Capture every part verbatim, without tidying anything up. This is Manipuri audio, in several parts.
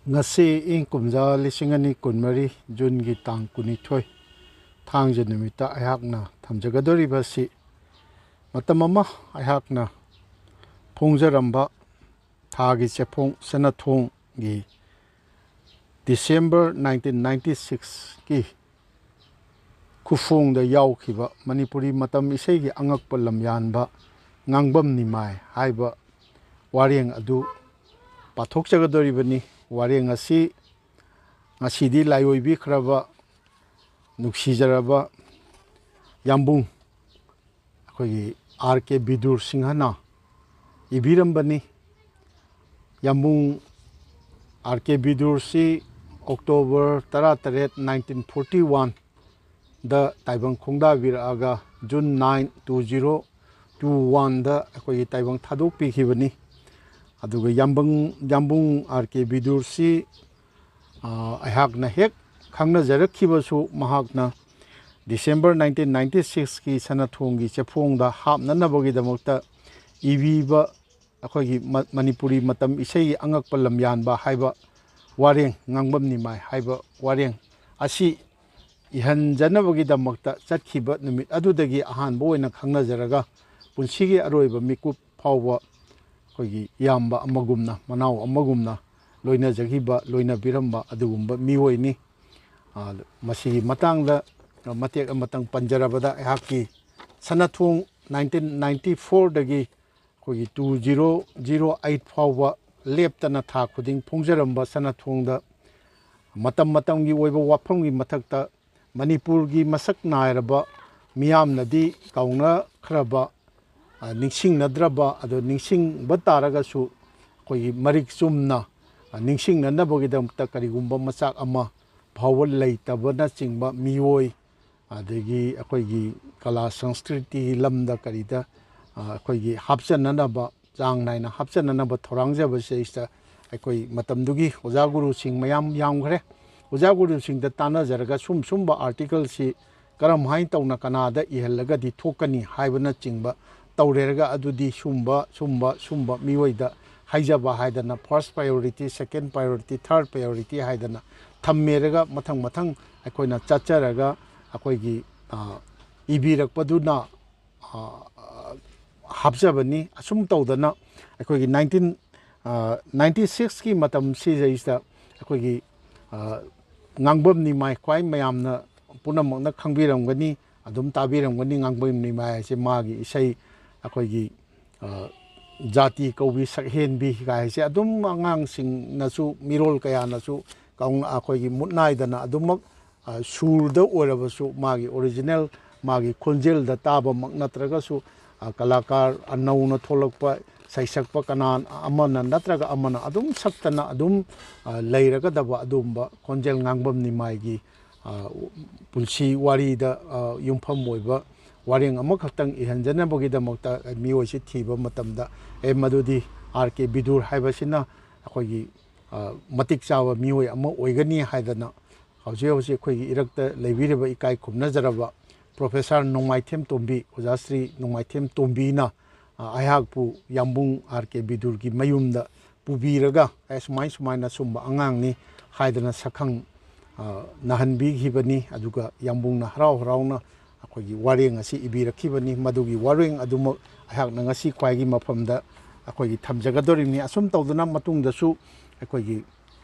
ꯉꯁꯤ ꯏꯪ ꯀꯨꯝꯖꯥ ꯂꯤꯁꯤꯡ ꯑꯅꯤ ꯀꯨꯟꯃꯔꯤ ꯖꯨꯟꯒꯤ ꯇꯥꯡ ꯀꯨꯟꯅꯤꯊꯣꯏ, ꯊꯥꯡꯖ ꯅꯨꯃꯤꯠꯇ ꯑꯩꯍꯥꯛꯅ ꯊꯝꯖꯒꯗꯧꯔꯤꯕ ꯑꯁꯤ, ꯃꯇꯝ ꯑꯃ ꯑꯩꯍꯥꯛꯅ ꯐꯣꯡꯖꯔꯝꯕ ꯊꯥꯒꯤ ꯆꯦꯐꯣꯡ ꯁꯅꯥꯊꯣꯡꯒꯤ December nineteen ninety sixꯀꯤ ꯈꯨꯐꯣꯡꯗ ꯌꯥꯎꯈꯤꯕ ꯃꯅꯤꯄꯨꯔꯤ ꯃꯇꯝ ꯏꯁꯩꯒꯤ ꯑꯉꯛꯄ ꯂꯝꯌꯥꯟꯕ ꯉꯥꯡꯕꯝ ꯅꯤꯃꯥꯏ ꯍꯥꯏꯕ ꯋꯥꯔꯦꯡ ꯑꯗꯨ ꯄꯥꯊꯣꯛꯆꯒꯗꯧꯔꯤꯕꯅꯤ꯫ ꯋꯥꯔꯦꯡ ꯑꯁꯤ ꯉꯁꯤꯗꯤ ꯂꯥꯏꯑꯣꯏꯕꯤꯈ꯭ꯔꯕ ꯅꯨꯡꯁꯤꯖꯔꯕ ꯌꯥꯝꯕꯨꯡ ꯑꯩꯈꯣꯏꯒꯤ ꯑꯥꯔ ꯀꯦ ꯕꯤꯗꯨꯔ ꯁꯤꯡꯍꯅ ꯏꯕꯤꯔꯝꯕꯅꯤ꯫ ꯌꯥꯝꯕꯨꯡ ꯑꯥꯔ ꯀꯦ ꯕꯤꯗꯨꯔꯁꯤ October ꯇꯔꯥꯇꯔꯦꯠ, nineteen forty one ꯗ ꯇꯥꯏꯕꯪ ꯈꯣꯡꯗꯥꯕꯤꯔꯛꯑꯒ June nine, two zero two one ꯗ ꯑꯩꯈꯣꯏꯒꯤ ꯇꯥꯏꯕꯪ ꯊꯥꯗꯣꯛꯄꯤꯈꯤꯕꯅꯤ꯫ ꯑꯗꯨꯒ ꯌꯥꯝꯕꯨꯡ, ꯌꯥꯝꯕꯨꯡ ꯑꯥꯔ ꯀꯦ ꯕꯤꯗꯨꯔꯁꯤ, ꯑ, ꯑꯩꯍꯥꯛꯅ ꯍꯦꯛ ꯈꯪꯅꯖꯔꯛꯈꯤꯕꯁꯨ ꯃꯍꯥꯛꯅ December nineteen ninety sixꯀꯤ ꯁꯅꯥꯊꯣꯡꯒꯤ ꯆꯦꯐꯣꯡꯗ ꯍꯥꯞꯅꯅꯕꯒꯤꯗꯃꯛꯇ ꯏꯕꯤꯕ ꯑꯩꯈꯣꯏꯒꯤ ꯃ-, ꯃꯅꯤꯄꯨꯔꯤ ꯃꯇꯝ ꯏꯁꯩꯒꯤ ꯑꯉꯛꯄ ꯂꯝꯌꯥꯟꯕ ꯍꯥꯏꯕ ꯋꯥꯔꯦꯡ, ꯉꯥꯡꯕꯝ ꯅꯤꯃꯥꯏ ꯍꯥꯏꯕ ꯋꯥꯔꯦꯡ ꯑꯁꯤ ꯏꯍꯟꯖꯅꯕꯒꯤꯗꯃꯛꯇ ꯆꯠꯈꯤꯕ ꯅꯨꯃꯤꯠ ꯑꯗꯨꯗꯒꯤ ꯑꯍꯥꯟꯕ ꯑꯣꯏꯅ ꯈꯪꯅꯖꯔꯒ, ꯄꯨꯟꯁꯤꯒꯤ ꯑꯔꯣꯏꯕ ꯃꯤꯀꯨꯞ ꯐꯥꯎꯕ ꯑꯩꯈꯣꯏꯒꯤ ꯏꯌꯥꯝꯕ ꯑꯃꯒꯨꯝꯅ, ꯃꯅꯥꯎ ꯑꯃꯒꯨꯝꯅ ꯂꯣꯏꯅꯖꯈꯤꯕ, ꯂꯣꯏꯅꯕꯤꯔꯝꯕ ꯑꯗꯨꯒꯨꯝꯕ ꯃꯤꯑꯣꯏꯅꯤ꯫ ꯑ, ꯃꯁꯤꯒꯤ ꯃꯇꯥꯡꯗ ꯃꯇꯦꯛ ꯑꯃꯇꯪ ꯄꯟꯖꯔꯕꯗ, ꯑꯩꯍꯥꯛꯀꯤ ꯁꯅꯥꯊꯣꯡ nineteen ninety fourꯗꯒꯤ ꯑꯩꯈꯣꯏꯒꯤ two zero zero eight ꯐꯥꯎꯕ ꯂꯦꯞꯇꯅ ꯊꯥ ꯈꯨꯗꯤꯡ ꯐꯣꯡꯖꯔꯝꯕ ꯁꯅꯥꯊꯣꯡꯗ ꯃꯇꯝ ꯃꯇꯝꯒꯤ ꯑꯣꯏꯕ ꯋꯥꯐꯝꯒꯤ ꯃꯊꯛꯇ ꯃꯅꯤꯄꯨꯔꯒꯤ ꯃꯁꯛ ꯅꯥꯏꯔꯕ, ꯃꯤꯌꯥꯝꯅꯗꯤ ꯀꯥꯎꯅꯈ꯭ꯔꯕ, ꯑ, ꯅꯤꯡꯁꯤꯡꯅꯗ꯭ꯔꯕ, ꯑꯗꯣ ꯅꯤꯡꯁꯤꯡꯕ ꯇꯥꯔꯒꯁꯨ ꯑꯩꯈꯣꯏꯒꯤ ꯃꯔꯤꯛ ꯆꯨꯝꯅ, ꯑ, ꯅꯤꯡꯁꯤꯡꯅꯅꯕꯒꯤꯗꯃꯛꯇ ꯀꯔꯤꯒꯨꯝꯕ ꯃꯆꯥꯛ ꯑꯃ ꯐꯥꯎꯕ ꯂꯩꯇꯕꯅꯆꯤꯡꯕ ꯃꯤꯑꯣꯏ, ꯑꯗꯒꯤ ꯑꯩꯈꯣꯏꯒꯤ ꯀꯂꯥ ꯁꯪꯁꯀ꯭ꯔꯤꯇꯤꯒꯤ ꯂꯝꯗ ꯀꯔꯤꯗ, ꯑ, ꯑꯩꯈꯣꯏꯒꯤ ꯍꯥꯞꯆꯟꯅꯅꯕ, ꯆꯥꯡ ꯅꯥꯏꯅ ꯍꯥꯞꯆꯟꯅꯅꯕ ꯊꯧꯔꯥꯡꯖꯕꯁꯤꯗꯩꯁꯤꯗ ꯑꯩꯈꯣꯏ ꯃꯇꯝꯗꯨꯒꯤ ꯑꯣꯖꯥ ꯒꯨꯔꯨꯁꯤꯡ ꯃꯌꯥꯝ ꯌꯥꯝꯈ꯭ꯔꯦ꯫ ꯑꯣꯖꯥ ꯒꯨꯔꯨꯁꯤꯡꯗ ꯇꯥꯟꯅꯖꯔꯒ ꯁꯨꯝ ꯁꯨꯝꯕ ꯑꯥꯔꯇꯤꯀꯜꯁꯤ ꯀꯔꯝ ꯍꯥꯏꯅ ꯇꯧꯅ ꯀꯅꯥꯗ ꯏꯍꯜꯂꯒꯗꯤ ꯊꯣꯛꯀꯅꯤ ꯍꯥꯏꯕꯅꯆꯤꯡꯕ ꯇꯧꯔꯦꯔꯒ, ꯑꯗꯨꯗꯤ ꯁꯨꯝꯕ, ꯁꯨꯝꯕ, ꯁꯨꯝꯕ ꯃꯤꯑꯣꯏꯗ ꯍꯥꯏꯖꯕ ꯍꯥꯏꯗꯅ first priority, second priority, third priority ꯍꯥꯏꯗꯅ ꯊꯝꯃꯦꯔꯒ ꯃꯊꯪ ꯃꯊꯪ ꯑꯩꯈꯣꯏꯅ ꯆꯠꯆꯔꯒ ꯑꯩꯈꯣꯏꯒꯤ, ꯑ, ꯏꯕꯤꯔꯛꯄꯗꯨꯅ, ꯑ, ꯍꯥꯞꯆꯕꯅꯤ꯫ ꯑꯁꯨꯝ ꯇꯧꯗꯅ ꯑꯩꯈꯣꯏꯒꯤ nineteen, ꯑ, ninety sixꯀꯤ ꯃꯇꯝ ꯁꯤꯗꯩꯁꯤꯗ ꯑꯩꯈꯣꯏꯒꯤ, ꯑ, ꯉꯥꯡꯕꯝ ꯅꯤꯃꯥꯏ ꯈ꯭ꯋꯥꯏ ꯃꯌꯥꯝꯅ ꯄꯨꯝꯅꯃꯛꯅ ꯈꯪꯕꯤꯔꯝꯒꯅꯤ, ꯑꯗꯨꯝ ꯇꯥꯕꯤꯔꯝꯒꯅꯤ꯫ ꯉꯥꯡꯕꯝ ꯅꯤꯃꯥꯏ ꯍꯥꯏꯁꯦ ꯃꯥꯒꯤ ꯏꯁꯩ ꯑꯩꯈꯣꯏꯒꯤ, ꯑ, ꯖꯥꯇꯤ ꯀꯧꯕꯤ ꯁꯛꯍꯦꯟꯕꯤ ꯀꯥꯏꯁꯦ ꯑꯗꯨꯝ ꯑꯉꯥꯡꯁꯤꯡꯅꯁꯨ, ꯃꯤꯔꯣꯜ ꯀꯌꯥꯅꯁꯨ ꯀꯥꯎ-, ꯑꯩꯈꯣꯏꯒꯤ ꯃꯨꯠ ꯅꯥꯏꯗꯅ ꯑꯗꯨꯃꯛ, ꯑ, ꯁꯨꯔꯗ ꯑꯣꯏꯔꯕꯁꯨ ꯃꯥꯒꯤ original, ꯃꯥꯒꯤ ꯈꯣꯟꯖꯦꯜꯗ ꯇꯥꯕꯃꯛ ꯅꯠꯇ꯭ꯔꯒꯁꯨ, ꯑ, ꯀꯂꯥꯀꯥꯔ ꯑꯅꯧꯅ ꯊꯣꯛꯂꯛꯄ ꯁꯩꯁꯛꯄ ꯀꯅꯥ ꯑꯃꯅ ꯅꯠꯇ꯭ꯔꯒ ꯑꯃꯅ ꯑꯗꯨꯝ ꯁꯛꯇꯅ ꯑꯗꯨꯝ, ꯑ, ꯂꯩꯔꯒꯗꯕ ꯑꯗꯨꯒꯨꯝꯕ ꯈꯣꯟꯖꯦꯜ ꯉꯥꯡꯕꯝ ꯅꯤꯃꯥꯏꯒꯤ, ꯑ, ꯄꯨꯟꯁꯤ ꯋꯥꯔꯤꯗ, ꯑ, ꯌꯨꯝꯐꯝ ꯑꯣꯏꯕ ꯋꯥꯔꯦꯡ ꯑꯃꯈꯛꯇꯪ ꯏꯍꯟꯖꯅꯕꯒꯤꯗꯃꯛꯇ ꯃꯤꯑꯣꯏꯁꯤ ꯊꯤꯕ ꯃꯇꯝꯗ, ꯑꯦ, ꯃꯗꯨꯗꯤ ꯑꯥꯔ ꯀꯦ ꯕꯤꯗꯨꯔ ꯍꯥꯏꯕꯁꯤꯅ ꯑꯩꯈꯣꯏꯒꯤ, ꯑ, ꯃꯇꯤꯛ ꯆꯥꯕ ꯃꯤꯑꯣꯏ ꯑꯃ ꯑꯣꯏꯒꯅꯤ ꯍꯥꯏꯗꯅ ꯍꯧꯖꯤꯛ ꯍꯧꯖꯤꯛ ꯑꯩꯈꯣꯏꯒꯤ ꯏꯔꯛꯇ ꯂꯩꯕꯤꯔꯤꯕ ꯏꯀꯥꯏ ꯈꯨꯝꯅꯖꯔꯕ ꯄ꯭ꯔꯣꯐꯦꯁꯔ ꯅꯣꯡꯃꯥꯏꯊꯦꯝ ꯇꯣꯝꯕꯤ, ꯑꯣꯖꯥ ꯁ꯭ꯔꯤ ꯅꯣꯡꯃꯥꯏꯊꯦꯝ ꯇꯣꯝꯕꯤꯅ, ꯑ, ꯑꯩꯍꯥꯛꯄꯨ ꯌꯥꯝꯕꯨꯡ ꯑꯥꯔ ꯀꯦ ꯕꯤꯗꯨꯔꯒꯤ ꯃꯌꯨꯝꯗ ꯄꯨꯕꯤꯔꯒ, ꯑꯦ, ꯁꯨꯃꯥꯏ ꯁꯨꯃꯥꯏꯅ ꯁꯨꯝꯕ ꯑꯉꯥꯡꯅꯤ ꯍꯥꯏꯗꯅ ꯁꯛꯈꯪ, ꯑ, ꯅꯥꯍꯟꯕꯤꯈꯤꯕꯅꯤ꯫ ꯑꯗꯨꯒ ꯌꯥꯝꯕꯨꯡꯅ ꯍꯔꯥꯎ ꯍꯔꯥꯎꯅ ꯑꯩꯈꯣꯏꯒꯤ ꯋꯥꯔꯦꯡ ꯑꯁꯤ ꯏꯕꯤꯔꯛꯈꯤꯕꯅꯤ꯫ ꯃꯗꯨꯒꯤ ꯋꯥꯔꯦꯡ ꯑꯗꯨꯃꯛ ꯑꯩꯍꯥꯛꯅ ꯉꯁꯤ ꯈ꯭ꯋꯥꯏꯒꯤ ꯃꯐꯝꯗ ꯑꯩꯈꯣꯏꯒꯤ ꯊꯝꯖꯒꯗꯧꯔꯤꯕꯅꯤ꯫ ꯑꯁꯨꯝ ꯇꯧꯗꯅ ꯃꯇꯨꯡꯗꯁꯨ ꯑꯩꯈꯣꯏꯒꯤ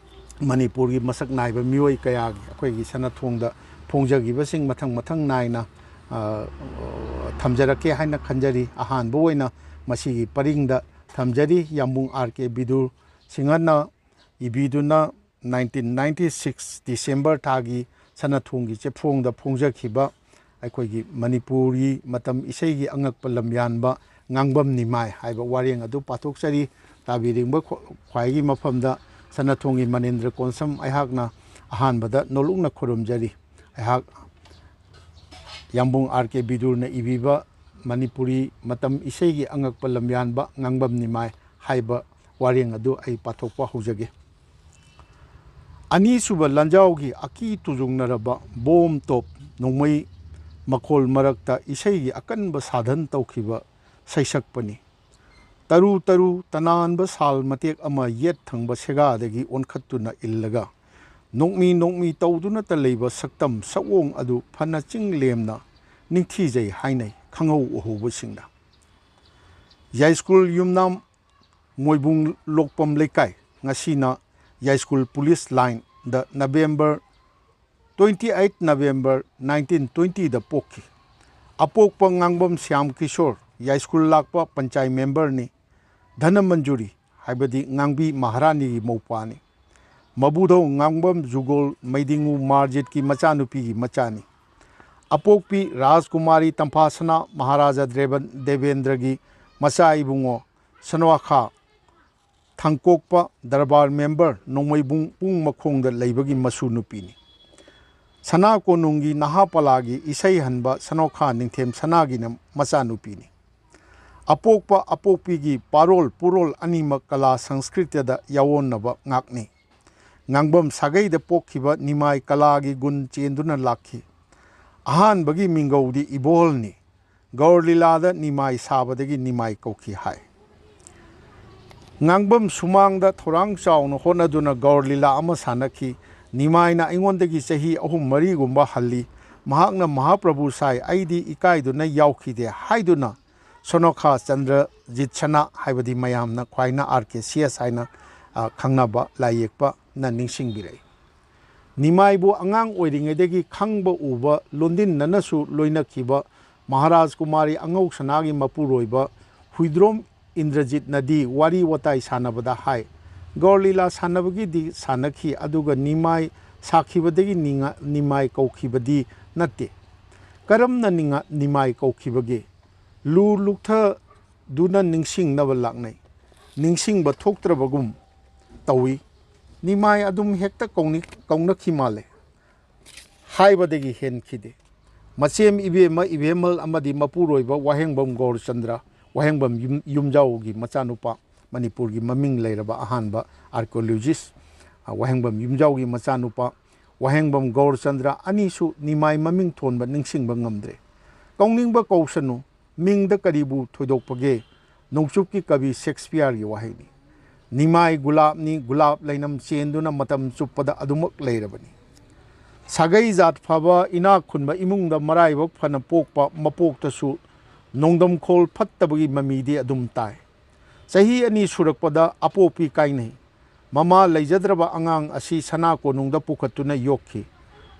ꯃꯅꯤꯄꯨꯔꯒꯤ ꯃꯁꯛ ꯅꯥꯏꯕ ꯃꯤꯑꯣꯏ ꯀꯌꯥꯒꯤ ꯑꯩꯈꯣꯏꯒꯤ ꯁꯅꯥꯊꯣꯡꯗ ꯐꯣꯡꯖꯈꯤꯕꯁꯤꯡ ꯃꯊꯪ ꯃꯊꯪ ꯅꯥꯏꯅ, ꯑ, ꯊꯝꯖꯔꯛꯀꯦ ꯍꯥꯏꯅ ꯈꯟꯖꯔꯤ꯫ ꯑꯍꯥꯟꯕ ꯑꯣꯏꯅ ꯃꯁꯤꯒꯤ ꯄꯔꯤꯡꯗ ꯊꯝꯖꯔꯤ꯫ ꯌꯥꯝꯕꯨꯡ ꯑꯥꯔ ꯀꯦ ꯕꯤꯗꯨꯔ ꯁꯤꯡꯍꯅ ꯏꯕꯤꯗꯨꯅ nineteen ninety six December ꯊꯥꯒꯤ ꯁꯅꯥꯊꯣꯡꯒꯤ ꯆꯦꯐꯣꯡꯗ ꯐꯣꯡꯖꯈꯤꯕ ꯑꯩꯈꯣꯏꯒꯤ ꯃꯅꯤꯄꯨꯔꯒꯤ ꯃꯇꯝ ꯏꯁꯩꯒꯤ ꯑꯉꯛꯄ ꯂꯝꯌꯥꯟꯕ ꯉꯥꯡꯕꯝ ꯅꯤꯃꯥꯏ ꯍꯥꯏꯕ ꯋꯥꯔꯦꯡ ꯑꯗꯨ ꯄꯥꯊꯣꯛꯆꯔꯤ꯫ ꯇꯥꯕꯤꯔꯤꯕ ꯈ꯭ꯋꯥꯏꯒꯤ ꯃꯐꯝꯗ ꯁꯅꯥꯊꯣꯡꯒꯤ ꯃꯅꯤꯟꯗ꯭ꯔ ꯀꯣꯟꯁꯝ ꯑꯩꯍꯥꯛꯅ ꯑꯍꯥꯟꯕꯗ ꯅꯣꯂꯨꯛꯅ ꯈꯨꯔꯨꯝꯖꯔꯤ꯫ ꯑꯩꯍꯥꯛ ꯌꯥꯝꯕꯨꯡ ꯑꯥꯔ ꯀꯦ ꯕꯤꯗꯨꯔꯅ ꯏꯕꯤꯕ ꯃꯅꯤꯄꯨꯔꯤ ꯃꯇꯝ ꯏꯁꯩꯒꯤ ꯑꯉꯛꯄ ꯂꯝꯌꯥꯟꯕ ꯉꯥꯡꯕꯝ ꯅꯤꯃꯥꯏ ꯍꯥꯏꯕ ꯋꯥꯔꯦꯡ ꯑꯗꯨ ꯑꯩ ꯄꯥꯊꯣꯛꯄ ꯍꯧꯖꯒꯦ꯫ ꯑꯅꯤꯁꯨꯕ ꯂꯥꯟꯖꯥꯎꯒꯤ ꯑꯀꯤ ꯇꯨꯖꯨꯡꯅꯔꯕ ꯕꯣꯝ ꯇꯣꯞ ꯅꯣꯡꯃꯩ ꯃꯈꯣꯜ ꯃꯔꯛꯇ ꯏꯁꯩꯒꯤ ꯑꯀꯟꯕ ꯁꯥꯙꯟ ꯇꯧꯈꯤꯕ ꯁꯩꯁꯛꯄꯅꯤ꯫ ꯇꯔꯨ ꯇꯔꯨ ꯇꯅꯥꯟꯕ ꯁꯥꯜ ꯃꯇꯦꯛ ꯑꯃ ꯌꯦꯠ ꯊꯪꯕ ꯁꯦꯒꯥꯗꯒꯤ ꯑꯣꯟꯈꯠꯇꯨꯅ ꯏꯜꯂꯒ, ꯅꯣꯛꯃꯤ ꯅꯣꯛꯃꯤ ꯇꯧꯗꯨꯅꯇ ꯂꯩꯕ ꯁꯛꯇꯝ ꯁꯛꯑꯣꯡ ꯑꯗꯨ ꯐꯅ ꯆꯤꯡ ꯂꯦꯝꯅ ꯅꯤꯡꯊꯤꯖꯩ ꯍꯥꯏꯅꯩ ꯈꯪꯍꯧ ꯎꯍꯧꯕꯁꯤꯡꯅ꯫ ꯌꯥꯏꯁ꯭ꯀꯨꯜ ꯌꯨꯝꯅꯥꯝ, ꯃꯣꯏꯕꯨꯡ ꯂꯣꯛꯄꯝ ꯂꯩꯀꯥꯏ, ꯉꯁꯤꯅ ꯌꯥꯏꯁ꯭ꯀꯨꯜ ꯄꯨꯂꯤꯁ ꯂꯥꯏꯟꯗ November, twenty eight November nineteen twenty ꯗ ꯄꯣꯛꯈꯤ꯫ ꯑꯄꯣꯛꯄ ꯉꯥꯡꯕꯝ ꯁ꯭ꯌꯥꯝ ꯀꯤꯁꯣꯔ ꯌꯥꯏꯁ꯭ꯀꯨꯜ ꯂꯥꯛꯄ ꯄꯟꯆꯥꯏ ꯃꯦꯝꯕꯔꯅꯤ꯫ ꯙꯅꯃꯟꯖꯨꯔꯤ ꯍꯥꯏꯕꯗꯤ ꯉꯥꯡꯕꯤ ꯃꯍꯥꯔꯥꯅꯤꯒꯤ ꯃꯧꯄ꯭ꯋꯥꯅꯤ꯫ ꯃꯕꯨꯙꯧ ꯉꯥꯡꯕꯝ ꯖꯨꯒꯣꯜ ꯃꯩꯗꯤꯡꯉꯨ ꯃꯥꯔꯖꯤꯠꯀꯤ ꯃꯆꯥꯅꯨꯄꯤꯒꯤ ꯃꯆꯥꯅꯤ꯫ ꯑꯄꯣꯛꯄꯤ ꯔꯥꯖꯀꯨꯃꯥꯔꯤ ꯇꯝꯐꯥꯁꯅꯥ ꯃꯍꯥꯔꯥꯖꯥ ꯗ꯭ꯔꯦꯕꯟ-, ꯗꯦꯕꯦꯟꯗ꯭ꯔꯒꯤ ꯃꯆꯥ ꯏꯕꯨꯡꯉꯣ ꯁꯅꯣꯈꯥ ꯊꯥꯡꯀꯣꯛꯄ ꯗꯔꯕꯥꯔ ꯃꯦꯝꯕꯔ ꯅꯣꯡꯃꯩꯕꯨꯡ ꯄꯨꯡ ꯃꯈꯣꯡꯗ ꯂꯩꯕꯒꯤ ꯃꯁꯨ ꯅꯨꯄꯤꯅꯤ꯫ ꯁꯅꯥ ꯀꯣꯅꯨꯡꯒꯤ ꯅꯍꯥ ꯄꯂꯥꯒꯤ ꯏꯁꯩ ꯍꯟꯕ ꯁꯅꯣꯈꯥ ꯅꯤꯡꯊꯦꯝ ꯁꯅꯥꯒꯤꯅ ꯃꯆꯥꯅꯨꯄꯤꯅꯤ꯫ ꯑꯄꯣꯛꯄ ꯑꯄꯣꯛꯄꯤꯒꯤ ꯄꯥꯔꯣꯜ ꯄꯨꯔꯣꯜ ꯑꯅꯤꯃꯛ ꯀꯂꯥ ꯁꯪꯁꯀ꯭ꯔꯤꯇꯗ ꯌꯥꯑꯣꯟꯅꯕ ꯉꯥꯛꯅꯤ꯫ ꯉꯥꯡꯕꯝ ꯁꯥꯒꯩꯗ ꯄꯣꯛꯈꯤꯕ ꯅꯤꯃꯥꯏ ꯀꯂꯥꯒꯤ ꯒꯨꯟ ꯆꯦꯟꯗꯨꯅ ꯂꯥꯛꯈꯤ꯫ ꯑꯍꯥꯟꯕꯒꯤ ꯃꯤꯡꯒꯧꯗꯤ ꯏꯕꯣꯍꯜꯅꯤ꯫ ꯒꯧꯔ ꯂꯤꯂꯥꯗ ꯅꯤꯃꯥꯏ ꯁꯥꯕꯗꯒꯤ ꯅꯤꯃꯥꯏ ꯀꯧꯈꯤ ꯍꯥꯏ꯫ ꯉꯥꯡꯕꯝ ꯁꯨꯃꯥꯡꯗ ꯊꯧꯔꯥꯡ ꯆꯥꯎꯅ ꯍꯣꯠꯅꯗꯨꯅ ꯒꯧꯔ ꯂꯤꯂꯥ ꯑꯃ ꯁꯥꯟꯅꯈꯤ꯫ ꯅꯤꯃꯥꯏꯅ ꯑꯩꯉꯣꯟꯗꯒꯤ ꯆꯍꯤ ꯑꯍꯨꯝ ꯃꯔꯤꯒꯨꯝꯕ ꯍꯜꯂꯤ꯫ ꯃꯍꯥꯛꯅ ꯃꯍꯥꯄ꯭ꯔꯚꯨ ꯁꯥꯏ, ꯑꯩꯗꯤ ꯏꯀꯥꯏꯗꯨꯅ ꯌꯥꯎꯈꯤꯗꯦ ꯍꯥꯏꯗꯨꯅ ꯁꯣꯅꯣꯈꯥ ꯆꯟꯗ꯭ꯔꯖꯤꯠ ꯁꯅꯥ ꯍꯥꯏꯕꯗꯤ ꯃꯌꯥꯝꯅ ꯈ꯭ꯋꯥꯏꯅ ꯑꯥꯔ ꯀꯦ ꯁꯤ ꯑꯦꯁ ꯍꯥꯏꯅ, ꯑ, ꯈꯪꯅꯕ ꯂꯥꯏ ꯌꯦꯛꯄꯅ ꯅꯤꯡꯁꯤꯡꯕꯤꯔꯛꯏ꯫ ꯅꯤꯃꯥꯏꯕꯨ ꯑꯉꯥꯡ ꯑꯣꯏꯔꯤꯉꯩꯗꯒꯤ ꯈꯪꯕ ꯎꯕ ꯂꯣꯟꯗꯤꯟꯅꯅꯁꯨ ꯂꯣꯏꯅꯈꯤꯕ ꯃꯍꯥꯔꯥꯖ ꯀꯨꯃꯥꯔꯤ ꯑꯉꯧ ꯁꯅꯥꯒꯤ ꯃꯄꯨꯔꯣꯏꯕ ꯍꯨꯏꯗ꯭ꯔꯣꯝ ꯏꯟꯗ꯭ꯔꯖꯤꯠꯅꯗꯤ ꯋꯥꯔꯤ ꯋꯥꯇꯥꯏ ꯁꯥꯟꯅꯕꯗ ꯍꯥꯏ, ꯒꯧꯔ ꯂꯤꯂꯥ ꯁꯥꯟꯅꯕꯒꯤꯗꯤ ꯁꯥꯟꯅꯈꯤ, ꯑꯗꯨꯒ ꯅꯤꯃꯥꯏ ꯁꯥꯈꯤꯕꯗꯒꯤ ꯅꯤꯉꯥ-, ꯅꯤꯃꯥꯏ ꯀꯧꯈꯤꯕꯗꯤ ꯅꯠꯇꯦ꯫ ꯀꯔꯝꯅ ꯅꯤꯉꯥ-, ꯅꯤꯃꯥꯏ ꯀꯧꯈꯤꯕꯒꯦ? ꯂꯨ ꯂꯨꯛꯊꯗꯨꯅ ꯅꯤꯡꯁꯤꯡꯅꯕ ꯂꯥꯛꯅꯩ꯫ ꯅꯤꯡꯁꯤꯡꯕ ꯊꯣꯛꯇ꯭ꯔꯕꯒꯨꯝ ꯇꯧꯏ꯫ ꯅꯤꯃꯥꯏ ꯑꯗꯨꯝ ꯍꯦꯛꯇ ꯀꯧꯅꯤ-, ꯀꯧꯅꯈꯤ ꯃꯥꯜꯂꯦ ꯍꯥꯏꯕꯗꯒꯤ ꯍꯦꯟꯈꯤꯗꯦ꯫ ꯃꯆꯦꯝ ꯏꯕꯦꯝꯃ ꯏꯕꯦꯝꯃꯜ ꯑꯃꯗꯤ ꯃꯄꯨꯔꯣꯏꯕ ꯋꯥꯍꯦꯡꯕꯝ ꯒꯧꯔꯆꯟꯗ꯭ꯔ, ꯋꯥꯍꯦꯡꯕꯝ ꯌꯨꯝ-, ꯌꯨꯝꯖꯥꯎꯒꯤ ꯃꯆꯥꯅꯨꯄꯥ, ꯃꯅꯤꯄꯨꯔꯒꯤ ꯃꯃꯤꯡ ꯂꯩꯔꯕ ꯑꯍꯥꯟꯕ archaeologist, ꯑ, ꯋꯥꯍꯦꯡꯕꯝ ꯌꯨꯝꯖꯥꯎꯒꯤ ꯃꯆꯥꯅꯨꯄꯥ ꯋꯥꯍꯦꯡꯕꯝ ꯒꯧꯔꯆꯟꯗ꯭ꯔ ꯑꯅꯤꯁꯨ ꯅꯤꯃꯥꯏ ꯃꯃꯤꯡ ꯊꯣꯟꯕ ꯅꯤꯡꯁꯤꯡꯕ ꯉꯝꯗ꯭ꯔꯦ꯫ ꯀꯧꯅꯤꯡꯕ ꯀꯧꯁꯅꯨ, ꯃꯤꯡꯗ ꯀꯔꯤꯕꯨ ꯊꯣꯏꯗꯣꯛꯄꯒꯦ? ꯅꯣꯡꯆꯨꯞꯀꯤ ꯀꯕꯤ ꯁꯦꯛꯁꯄꯤꯌꯔꯒꯤ ꯋꯥꯍꯩꯅꯤ꯫ "ꯅꯤꯃꯥꯏ ꯒꯨꯂꯥꯞꯅꯤ, ꯒꯨꯂꯥꯞ ꯂꯩꯅꯝ ꯆꯦꯟꯗꯨꯅ ꯃꯇꯝ ꯆꯨꯞꯄꯗ ꯑꯗꯨꯃꯛ ꯂꯩꯔꯕꯅꯤ"꯫ ꯁꯥꯒꯩ ꯖꯥꯠ ꯐꯕ ꯏꯅꯥꯛ ꯈꯨꯟꯕ ꯏꯃꯨꯡꯗ ꯃꯔꯥꯏꯕꯛ ꯐꯅ ꯄꯣꯛꯄ ꯃꯄꯣꯛꯇꯁꯨ ꯅꯣꯡꯗꯝꯈꯣꯜ ꯐꯠꯇꯕꯒꯤ ꯃꯃꯤꯗꯤ ꯑꯗꯨꯝ ꯇꯥꯏ꯫ ꯆꯍꯤ ꯑꯅꯤ ꯁꯨꯔꯛꯄꯗ ꯑꯄꯣꯛꯄꯤ ꯀꯥꯏꯅꯩ꯫ ꯃꯃꯥ ꯂꯩꯖꯗ꯭ꯔꯕ ꯑꯉꯥꯡ ꯑꯁꯤ ꯁꯅꯥ ꯀꯣꯅꯨꯡꯗ ꯄꯨꯈꯠꯇꯨꯅ ꯌꯣꯛꯈꯤ꯫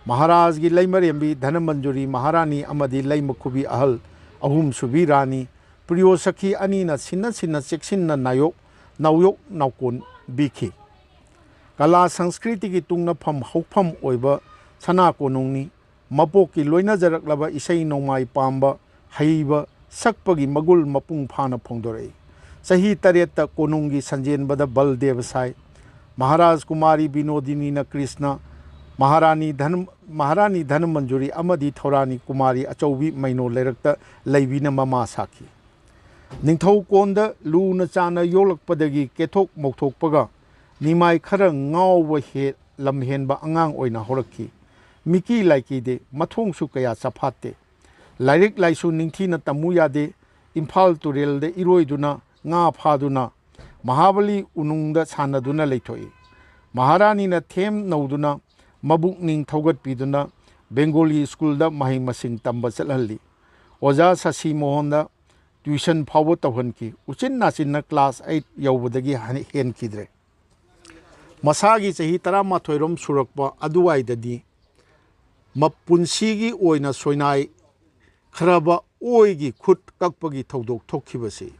ꯃꯍꯥꯔꯥꯖꯒꯤ ꯂꯩꯃꯔꯦꯝꯕꯤ ꯙꯅꯃꯟꯖꯨꯔꯤ ꯃꯍꯥꯔꯥꯅꯤ ꯑꯃꯗꯤ ꯂꯩꯃꯈꯨꯕꯤ ꯑꯍꯜ ꯑꯍꯨꯝꯁꯨꯕꯤ ꯔꯥꯅꯤ ꯄ꯭ꯔꯤꯌꯣꯁꯈꯤ ꯑꯅꯤꯅ ꯁꯤꯟꯅ ꯁꯤꯟꯅ ꯆꯦꯛꯁꯤꯟꯅ ꯅꯥꯌꯣꯛ ꯅꯥꯎꯌꯣꯛ ꯅꯥꯎꯀꯣꯟꯕꯤꯈꯤ꯫ ꯀꯂꯥ ꯁꯪꯁꯀ꯭ꯔꯤꯇꯤꯒꯤ ꯇꯨꯡꯅꯐꯝ ꯍꯧꯐꯝ ꯑꯣꯏꯕ ꯁꯅꯥ ꯀꯣꯅꯨꯡꯅꯤ꯫ ꯃꯄꯣꯛꯀꯤ ꯂꯣꯏꯅꯖꯔꯛꯂꯕ ꯏꯁꯩ ꯅꯣꯡꯃꯥꯏ ꯄꯥꯝꯕ, ꯍꯩꯕ, ꯁꯛꯄꯒꯤ ꯃꯒꯨꯜ ꯃꯄꯨꯡ ꯐꯥꯅ ꯐꯣꯡꯗꯣꯔꯛꯏ꯫ ꯆꯍꯤ ꯇꯔꯦꯠꯇ ꯀꯣꯅꯨꯡꯒꯤ ꯁꯟꯖꯦꯟꯕꯗ ꯕꯜꯗꯦꯕ ꯁꯥꯏ꯫ ꯃꯍꯥꯔꯥꯖ ꯀꯨꯃꯥꯔꯤ ꯕꯤꯅꯣꯗꯤꯅꯤꯅ ꯀ꯭ꯔꯤꯁꯅ, ꯃꯍꯥꯔꯥꯅꯤ ꯙꯅ-, ꯃꯍꯥꯔꯥꯅꯤ ꯙꯅꯃꯟꯖꯨꯔꯤ ꯑꯃꯗꯤ ꯊꯧꯔꯥꯅꯤ ꯀꯨꯃꯥꯔꯤ ꯑꯆꯧꯕꯤ ꯃꯩꯅꯣ ꯂꯩꯔꯛꯇ ꯂꯩꯕꯤꯅ ꯃꯃꯥ ꯁꯥꯈꯤ꯫ ꯅꯤꯡꯊꯧꯀꯣꯟꯗ ꯂꯨꯅ ꯆꯥꯟꯅ ꯌꯣꯛꯂꯛꯄꯗꯒꯤ ꯀꯦꯊꯣꯛ ꯃꯧꯊꯣꯛꯄꯒ ꯅꯤꯃꯥꯏ ꯈꯔ ꯉꯥꯎꯕ ꯍꯦ-, ꯂꯝꯍꯦꯟꯕ ꯑꯉꯥꯡ ꯑꯣꯏꯅ ꯍꯧꯔꯛꯈꯤ꯫ ꯃꯤꯀꯤ ꯂꯥꯏꯀꯤꯗꯦ, ꯃꯊꯣꯡꯁꯨ ꯀꯌꯥ ꯆꯐꯥꯠꯇꯦ꯫ ꯂꯥꯏꯔꯤꯛ ꯂꯥꯏꯁꯨ ꯅꯤꯡꯊꯤꯅ ꯇꯝꯃꯨ ꯌꯥꯗꯦ꯫ ꯏꯝꯐꯥꯜ ꯇꯨꯔꯦꯜꯗ ꯏꯔꯣꯏꯗꯨꯅ ꯉꯥ ꯐꯥꯗꯨꯅ ꯃꯍꯥꯕꯂꯤ ꯎꯅꯨꯡꯗ ꯁꯥꯟꯅꯗꯨꯅ ꯂꯩꯊꯣꯛꯏ꯫ ꯃꯍꯥꯔꯥꯅꯤꯅ ꯊꯦꯝ ꯅꯧꯗꯨꯅ ꯃꯕꯨꯛꯅꯤꯡ ꯊꯧꯒꯠꯄꯤꯗꯨꯅ ꯕꯦꯡꯒꯣꯂꯤ ꯁ꯭ꯀꯨꯜꯗ ꯃꯍꯩ ꯃꯁꯤꯡ ꯇꯝꯕ ꯆꯠꯍꯜꯂꯤ꯫ ꯑꯣꯖꯥ ꯁꯁꯤ ꯃꯣꯍꯟꯗ ꯇ꯭ꯌꯨꯁꯟ ꯐꯥꯎꯕ ꯇꯧꯍꯟꯈꯤ꯫ ꯎꯆꯤꯟ ꯅꯥꯆꯤꯟꯅ ꯀ꯭ꯂꯥꯁ ꯑꯩꯠ ꯌꯧꯕꯗꯒꯤ ꯍꯟ-, ꯍꯦꯟꯈꯤꯗ꯭ꯔꯦ꯫ ꯃꯁꯥꯒꯤ ꯆꯍꯤ ꯇꯔꯥꯃꯥꯊꯣꯏꯔꯣꯝ ꯁꯨꯔꯛꯄ ꯑꯗꯨꯋꯥꯏꯗꯗꯤ ꯃꯄꯨꯟꯁꯤꯒꯤ ꯑꯣꯏꯅ ꯁꯣꯏꯅꯥꯏ ꯈꯔꯕ ꯑꯣꯏꯒꯤ ꯈꯨꯠ ꯀꯛꯄꯒꯤ ꯊꯧꯗꯣꯛ ꯊꯣꯛꯈꯤꯕꯁꯤ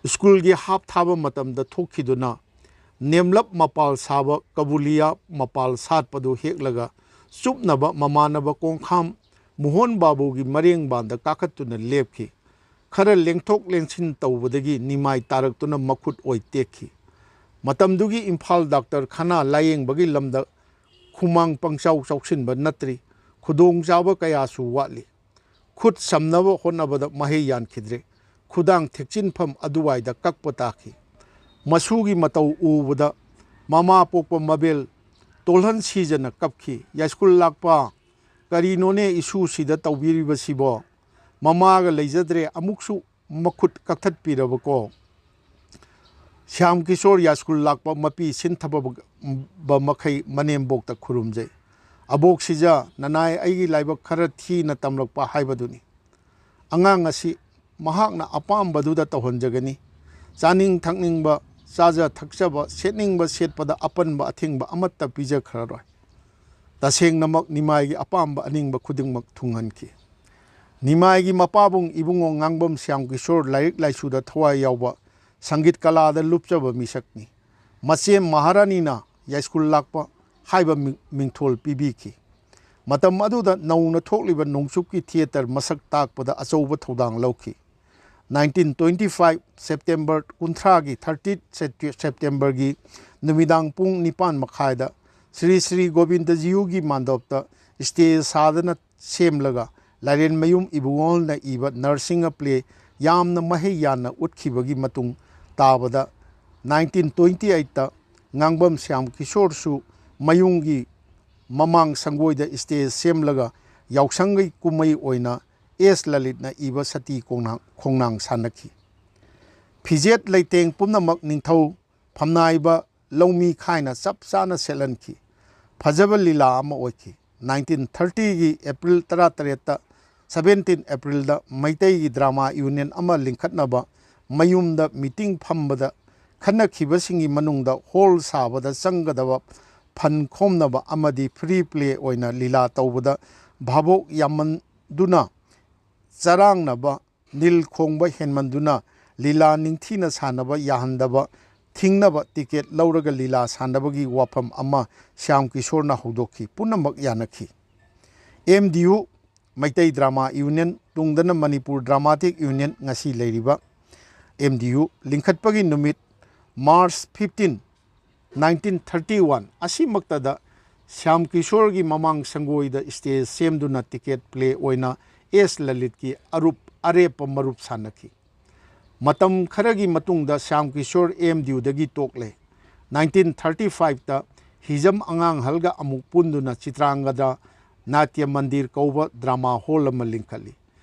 ꯁ꯭ꯀꯨꯜꯒꯤ ꯍꯥꯞ ꯊꯥꯕ ꯃꯇꯝꯗ ꯊꯣꯛꯈꯤꯗꯨꯅ ꯅꯦꯝꯂꯞ ꯃꯄꯥꯜ ꯁꯥꯕ ꯀꯕꯨꯂꯤꯌꯥ ꯃꯄꯥꯜ ꯁꯥꯠꯄꯗꯨ ꯍꯦꯛꯂꯒ ꯆꯨꯞꯅꯕ ꯃꯃꯥꯟꯅꯕ ꯀꯣꯡꯈꯥꯝ ꯃꯣꯍꯟ ꯕꯥꯕꯨꯒꯤ ꯃꯔꯦꯡꯕꯥꯟꯗ ꯀꯥꯈꯠꯇꯨꯅ ꯂꯦꯞꯈꯤ꯫ ꯈꯔ ꯂꯦꯡꯊꯣꯛ ꯂꯦꯡꯁꯤꯟ ꯇꯧꯕꯗꯒꯤ ꯅꯤꯃꯥꯏ ꯇꯥꯔꯛꯇꯨꯅ ꯃꯈꯨꯠ ꯑꯣꯏ ꯇꯦꯛꯈꯤ꯫ ꯃꯇꯝꯗꯨꯒꯤ ꯏꯝꯐꯥꯜ ꯗꯥꯛꯇꯔ ꯈꯅꯥ ꯂꯥꯌꯦꯡꯕꯒꯤ ꯂꯝꯗ ꯈꯨꯃꯥꯡ ꯄꯪꯆꯥꯎ ꯆꯥꯎꯁꯤꯟꯕ ꯅꯠꯇ꯭ꯔꯤ꯫ ꯈꯨꯗꯣꯡꯆꯥꯕ ꯀꯌꯥꯁꯨ ꯋꯥꯠꯂꯤ꯫ ꯈꯨꯠ ꯁꯝꯅꯕ ꯍꯣꯠꯅꯕꯗ ꯃꯍꯩ ꯌꯥꯟꯈꯤꯗ꯭ꯔꯦ꯫ ꯈꯨꯗꯥꯡ ꯊꯦꯛꯆꯤꯟꯐꯝ ꯑꯗꯨꯋꯥꯏꯗ ꯀꯛꯄ ꯇꯥꯈꯤ꯫ ꯃꯁꯨꯒꯤ ꯃꯇꯧ ꯎꯕꯗ ꯃꯃꯥ ꯄꯣꯛꯄ ꯃꯕꯦꯜ ꯇꯣꯜꯍꯟ ꯁꯤꯖꯅ ꯀꯞꯈꯤ꯫ "ꯌꯥꯏꯁ꯭ꯀꯨꯜ ꯂꯥꯛꯄ, ꯀꯔꯤꯅꯣꯅꯦ ꯏꯁꯨꯁꯤꯗ ꯇꯧꯕꯤꯔꯤꯕꯁꯤꯕꯣ? ꯃꯃꯥꯒ ꯂꯩꯖꯗ꯭ꯔꯦ, ꯑꯃꯨꯛꯁꯨ ꯃꯈꯨꯠ ꯀꯛꯊꯠꯄꯤꯔꯕꯀꯣ ꯁ꯭ꯌꯥꯝ ꯀꯤꯁꯣꯔ ꯌꯥꯏꯁ꯭ꯀꯨꯜ ꯂꯥꯛꯄ ꯃꯄꯤ ꯁꯤꯟꯊꯕ ꯃꯈꯩ ꯃꯅꯦꯝꯕꯣꯛꯇ ꯈꯨꯔꯨꯝꯖꯩ꯫ ꯑꯕꯣꯛ ꯁꯤꯖ, ꯅꯅꯥꯏ ꯑꯩꯒꯤ ꯂꯥꯏꯕꯛ ꯈꯔ ꯊꯤꯅ ꯇꯝꯂꯛꯄ ꯍꯥꯏꯕꯗꯨꯅꯤ꯫ ꯑꯉꯥꯡ ꯑꯁꯤ ꯃꯍꯥꯛꯅ ꯑꯄꯥꯝꯕꯗꯨꯗ ꯇꯧꯍꯟꯖꯒꯅꯤ꯫ ꯆꯥꯅꯤꯡ ꯊꯛꯅꯤꯡꯕ, ꯆꯥꯖ ꯊꯛꯆꯕ, ꯁꯦꯠꯅꯤꯡꯕ ꯁꯦꯠꯄꯗ ꯑꯄꯟꯕ ꯑꯊꯤꯡꯕ ꯑꯃꯠꯇ ꯄꯤꯖꯈ꯭ꯔꯔꯣꯏ꯫ ꯇꯁꯦꯡꯅꯃꯛ ꯅꯤꯃꯥꯏꯒꯤ ꯑꯄꯥꯝꯕ ꯑꯅꯤꯡꯕ ꯈꯨꯗꯤꯡꯃꯛ ꯊꯨꯡꯍꯟꯈꯤ꯫ ꯅꯤꯃꯥꯏꯒꯤ ꯃꯄꯥꯕꯨꯡ ꯏꯕꯨꯡꯉꯣ ꯉꯥꯡꯕꯝ ꯁ꯭ꯌꯥꯝ ꯀꯤꯁꯣꯔ ꯂꯥꯏꯔꯤꯛ ꯂꯥꯏꯁꯨꯗ ꯊꯋꯥꯏ ꯌꯥꯎꯕ, ꯁꯪꯒꯤꯠ ꯀꯂꯥꯗ ꯂꯨꯞꯆꯕ ꯃꯤꯁꯛꯅꯤ꯫ ꯃꯆꯦ ꯃꯍꯥꯔꯥꯅꯤꯅ ꯌꯥꯏꯁ꯭ꯀꯨꯜ ꯂꯥꯛꯄ ꯍꯥꯏꯕ ꯃꯤꯡ-, ꯃꯤꯡꯊꯣꯜ ꯄꯤꯕꯤꯈꯤ꯫ ꯃꯇꯝ ꯑꯗꯨꯗ ꯅꯧꯅ ꯊꯣꯛꯂꯤꯕ ꯅꯣꯡꯆꯨꯞꯀꯤ ꯊꯤꯌꯦꯇꯔ ꯃꯁꯛ ꯇꯥꯛꯄꯗ ꯑꯆꯧꯕ ꯊꯧꯗꯥꯡ ꯂꯧꯈꯤ꯫ Nineteen twenty five September ꯀꯨꯟꯊ꯭ꯔꯥꯒꯤ, thirty Septemberꯒꯤ ꯅꯨꯃꯤꯗꯥꯡ ꯄꯨꯡ ꯅꯤꯄꯥꯟ ꯃꯈꯥꯏꯗ ꯁ꯭ꯔꯤ ꯁ꯭ꯔꯤ ꯒꯣꯕꯤꯟꯗꯖꯤꯌꯨꯒꯤ ꯃꯥꯟꯗꯣꯞꯇ stage ꯁꯥꯗꯅ ꯁꯦꯝꯂꯒ ꯂꯥꯏꯔꯦꯟꯃꯌꯨꯝ ꯏꯕꯨꯡꯉꯣꯅ ꯏꯕ ꯅꯔꯁꯤꯡꯍ play ꯌꯥꯝꯅ ꯃꯍꯩ ꯌꯥꯟꯅ ꯎꯠꯈꯤꯕꯒꯤ ꯃꯇꯨꯡ ꯇꯥꯕꯗ nineteen twenty eightꯇ ꯉꯥꯡꯕꯝ ꯁ꯭ꯌꯥꯝ ꯀꯤꯁꯣꯔꯁꯨ ꯃꯌꯨꯝꯒꯤ ꯃꯃꯥꯡ ꯁꯪꯒꯣꯏꯗ stage ꯁꯦꯝꯂꯒ ꯌꯥꯎꯁꯪꯒꯤ ꯀꯨꯝꯍꯩ ꯑꯣꯏꯅ ꯑꯦꯁ ꯂꯂꯤꯠꯅ ꯏꯕ ꯁꯇꯤ ꯈꯣꯡꯅꯥꯡ, ꯈꯣꯡꯅꯥꯡ ꯁꯥꯟꯅꯈꯤ꯫ ꯐꯤꯖꯦꯠ ꯂꯩꯇꯦꯡ ꯄꯨꯝꯅꯃꯛ ꯅꯤꯡꯊꯧ ꯐꯝꯅꯥꯏꯕ ꯂꯧꯃꯤ ꯈꯥꯏꯅ ꯆꯞ ꯆꯥꯅ ꯁꯦꯠꯍꯟꯈꯤ꯫ ꯐꯖꯕ ꯂꯤꯂꯥ ꯑꯃ ꯑꯣꯏꯈꯤ꯫ Nineteen thirtyꯒꯤ April ꯇꯔꯥꯇꯔꯦꯠꯇ, seventeen Aprilꯗ ꯃꯩꯇꯩꯒꯤ drama union ꯑꯃ ꯂꯤꯡꯈꯠꯅꯕ ꯃꯌꯨꯝꯗ meeting ꯐꯝꯕꯗ ꯈꯟꯅꯈꯤꯕꯁꯤꯡꯒꯤ ꯃꯅꯨꯡꯗ hall ꯁꯥꯕꯗ ꯆꯪꯒꯗꯕ fund ꯈꯣꯝꯅꯕ ꯑꯃꯗꯤ free play ꯑꯣꯏꯅ ꯂꯤꯂꯥ ꯇꯧꯕꯗ ꯚꯥꯕꯣꯛ ꯌꯥꯝꯃꯟꯗꯨꯅ ꯆꯔꯥꯡꯅꯕ, ꯅꯤꯜ ꯈꯣꯡꯕ ꯍꯦꯟꯃꯟꯗꯨꯅ ꯂꯤꯂꯥ ꯅꯤꯡꯊꯤꯅ ꯁꯥꯟꯅꯕ ꯌꯥꯍꯟꯗꯕ ꯊꯤꯡꯅꯕ ticket ꯂꯧꯔꯒ ꯂꯤꯂꯥ ꯁꯥꯟꯅꯕꯒꯤ ꯋꯥꯐꯝ ꯑꯃ ꯁ꯭ꯌꯥꯝ ꯀꯤꯁꯣꯔꯅ ꯍꯧꯗꯣꯛꯈꯤ꯫ ꯄꯨꯝꯅꯃꯛ ꯌꯥꯅꯈꯤ꯫ M D U, Meitei drama union, ꯇꯨꯡꯗꯅ Manipur dramatic union ꯉꯁꯤ ꯂꯩꯔꯤꯕ M D U ꯂꯤꯡꯈꯠꯄꯒꯤ ꯅꯨꯃꯤꯠ March fifteen, nineteen thirty one ꯑꯁꯤꯃꯛꯇꯗ Shyam ꯀꯤꯁꯣꯔꯒꯤ ꯃꯃꯥꯡ ꯁꯪꯒꯣꯏꯗ stage ꯁꯦꯝꯗꯨꯅ ticket play ꯑꯣꯏꯅ ꯑꯦꯁ ꯂꯂꯤꯠꯀꯤ ꯑꯔꯨꯞ, ꯑꯔꯦꯞꯄ ꯃꯔꯨꯞ ꯁꯥꯟꯅꯈꯤ꯫ ꯃꯇꯝ ꯈꯔꯒꯤ ꯃꯇꯨꯡꯗ Shyam Kishore M D Uꯗꯒꯤ ꯇꯣꯛꯂꯦ꯫ Nineteen thirty fiveꯇ ꯍꯤꯖꯝ ꯑꯉꯥꯡ ꯑꯍꯜꯒ ꯑꯃꯨꯛ ꯄꯨꯟꯗꯨꯅ ꯆꯤꯇ꯭ꯔꯥꯡꯒꯗ ꯅꯥꯇ꯭ꯌ ꯃꯟꯗꯤꯔ ꯀꯧꯕ drama hall ꯑꯃ ꯂꯤꯡꯈꯠꯂꯤ꯫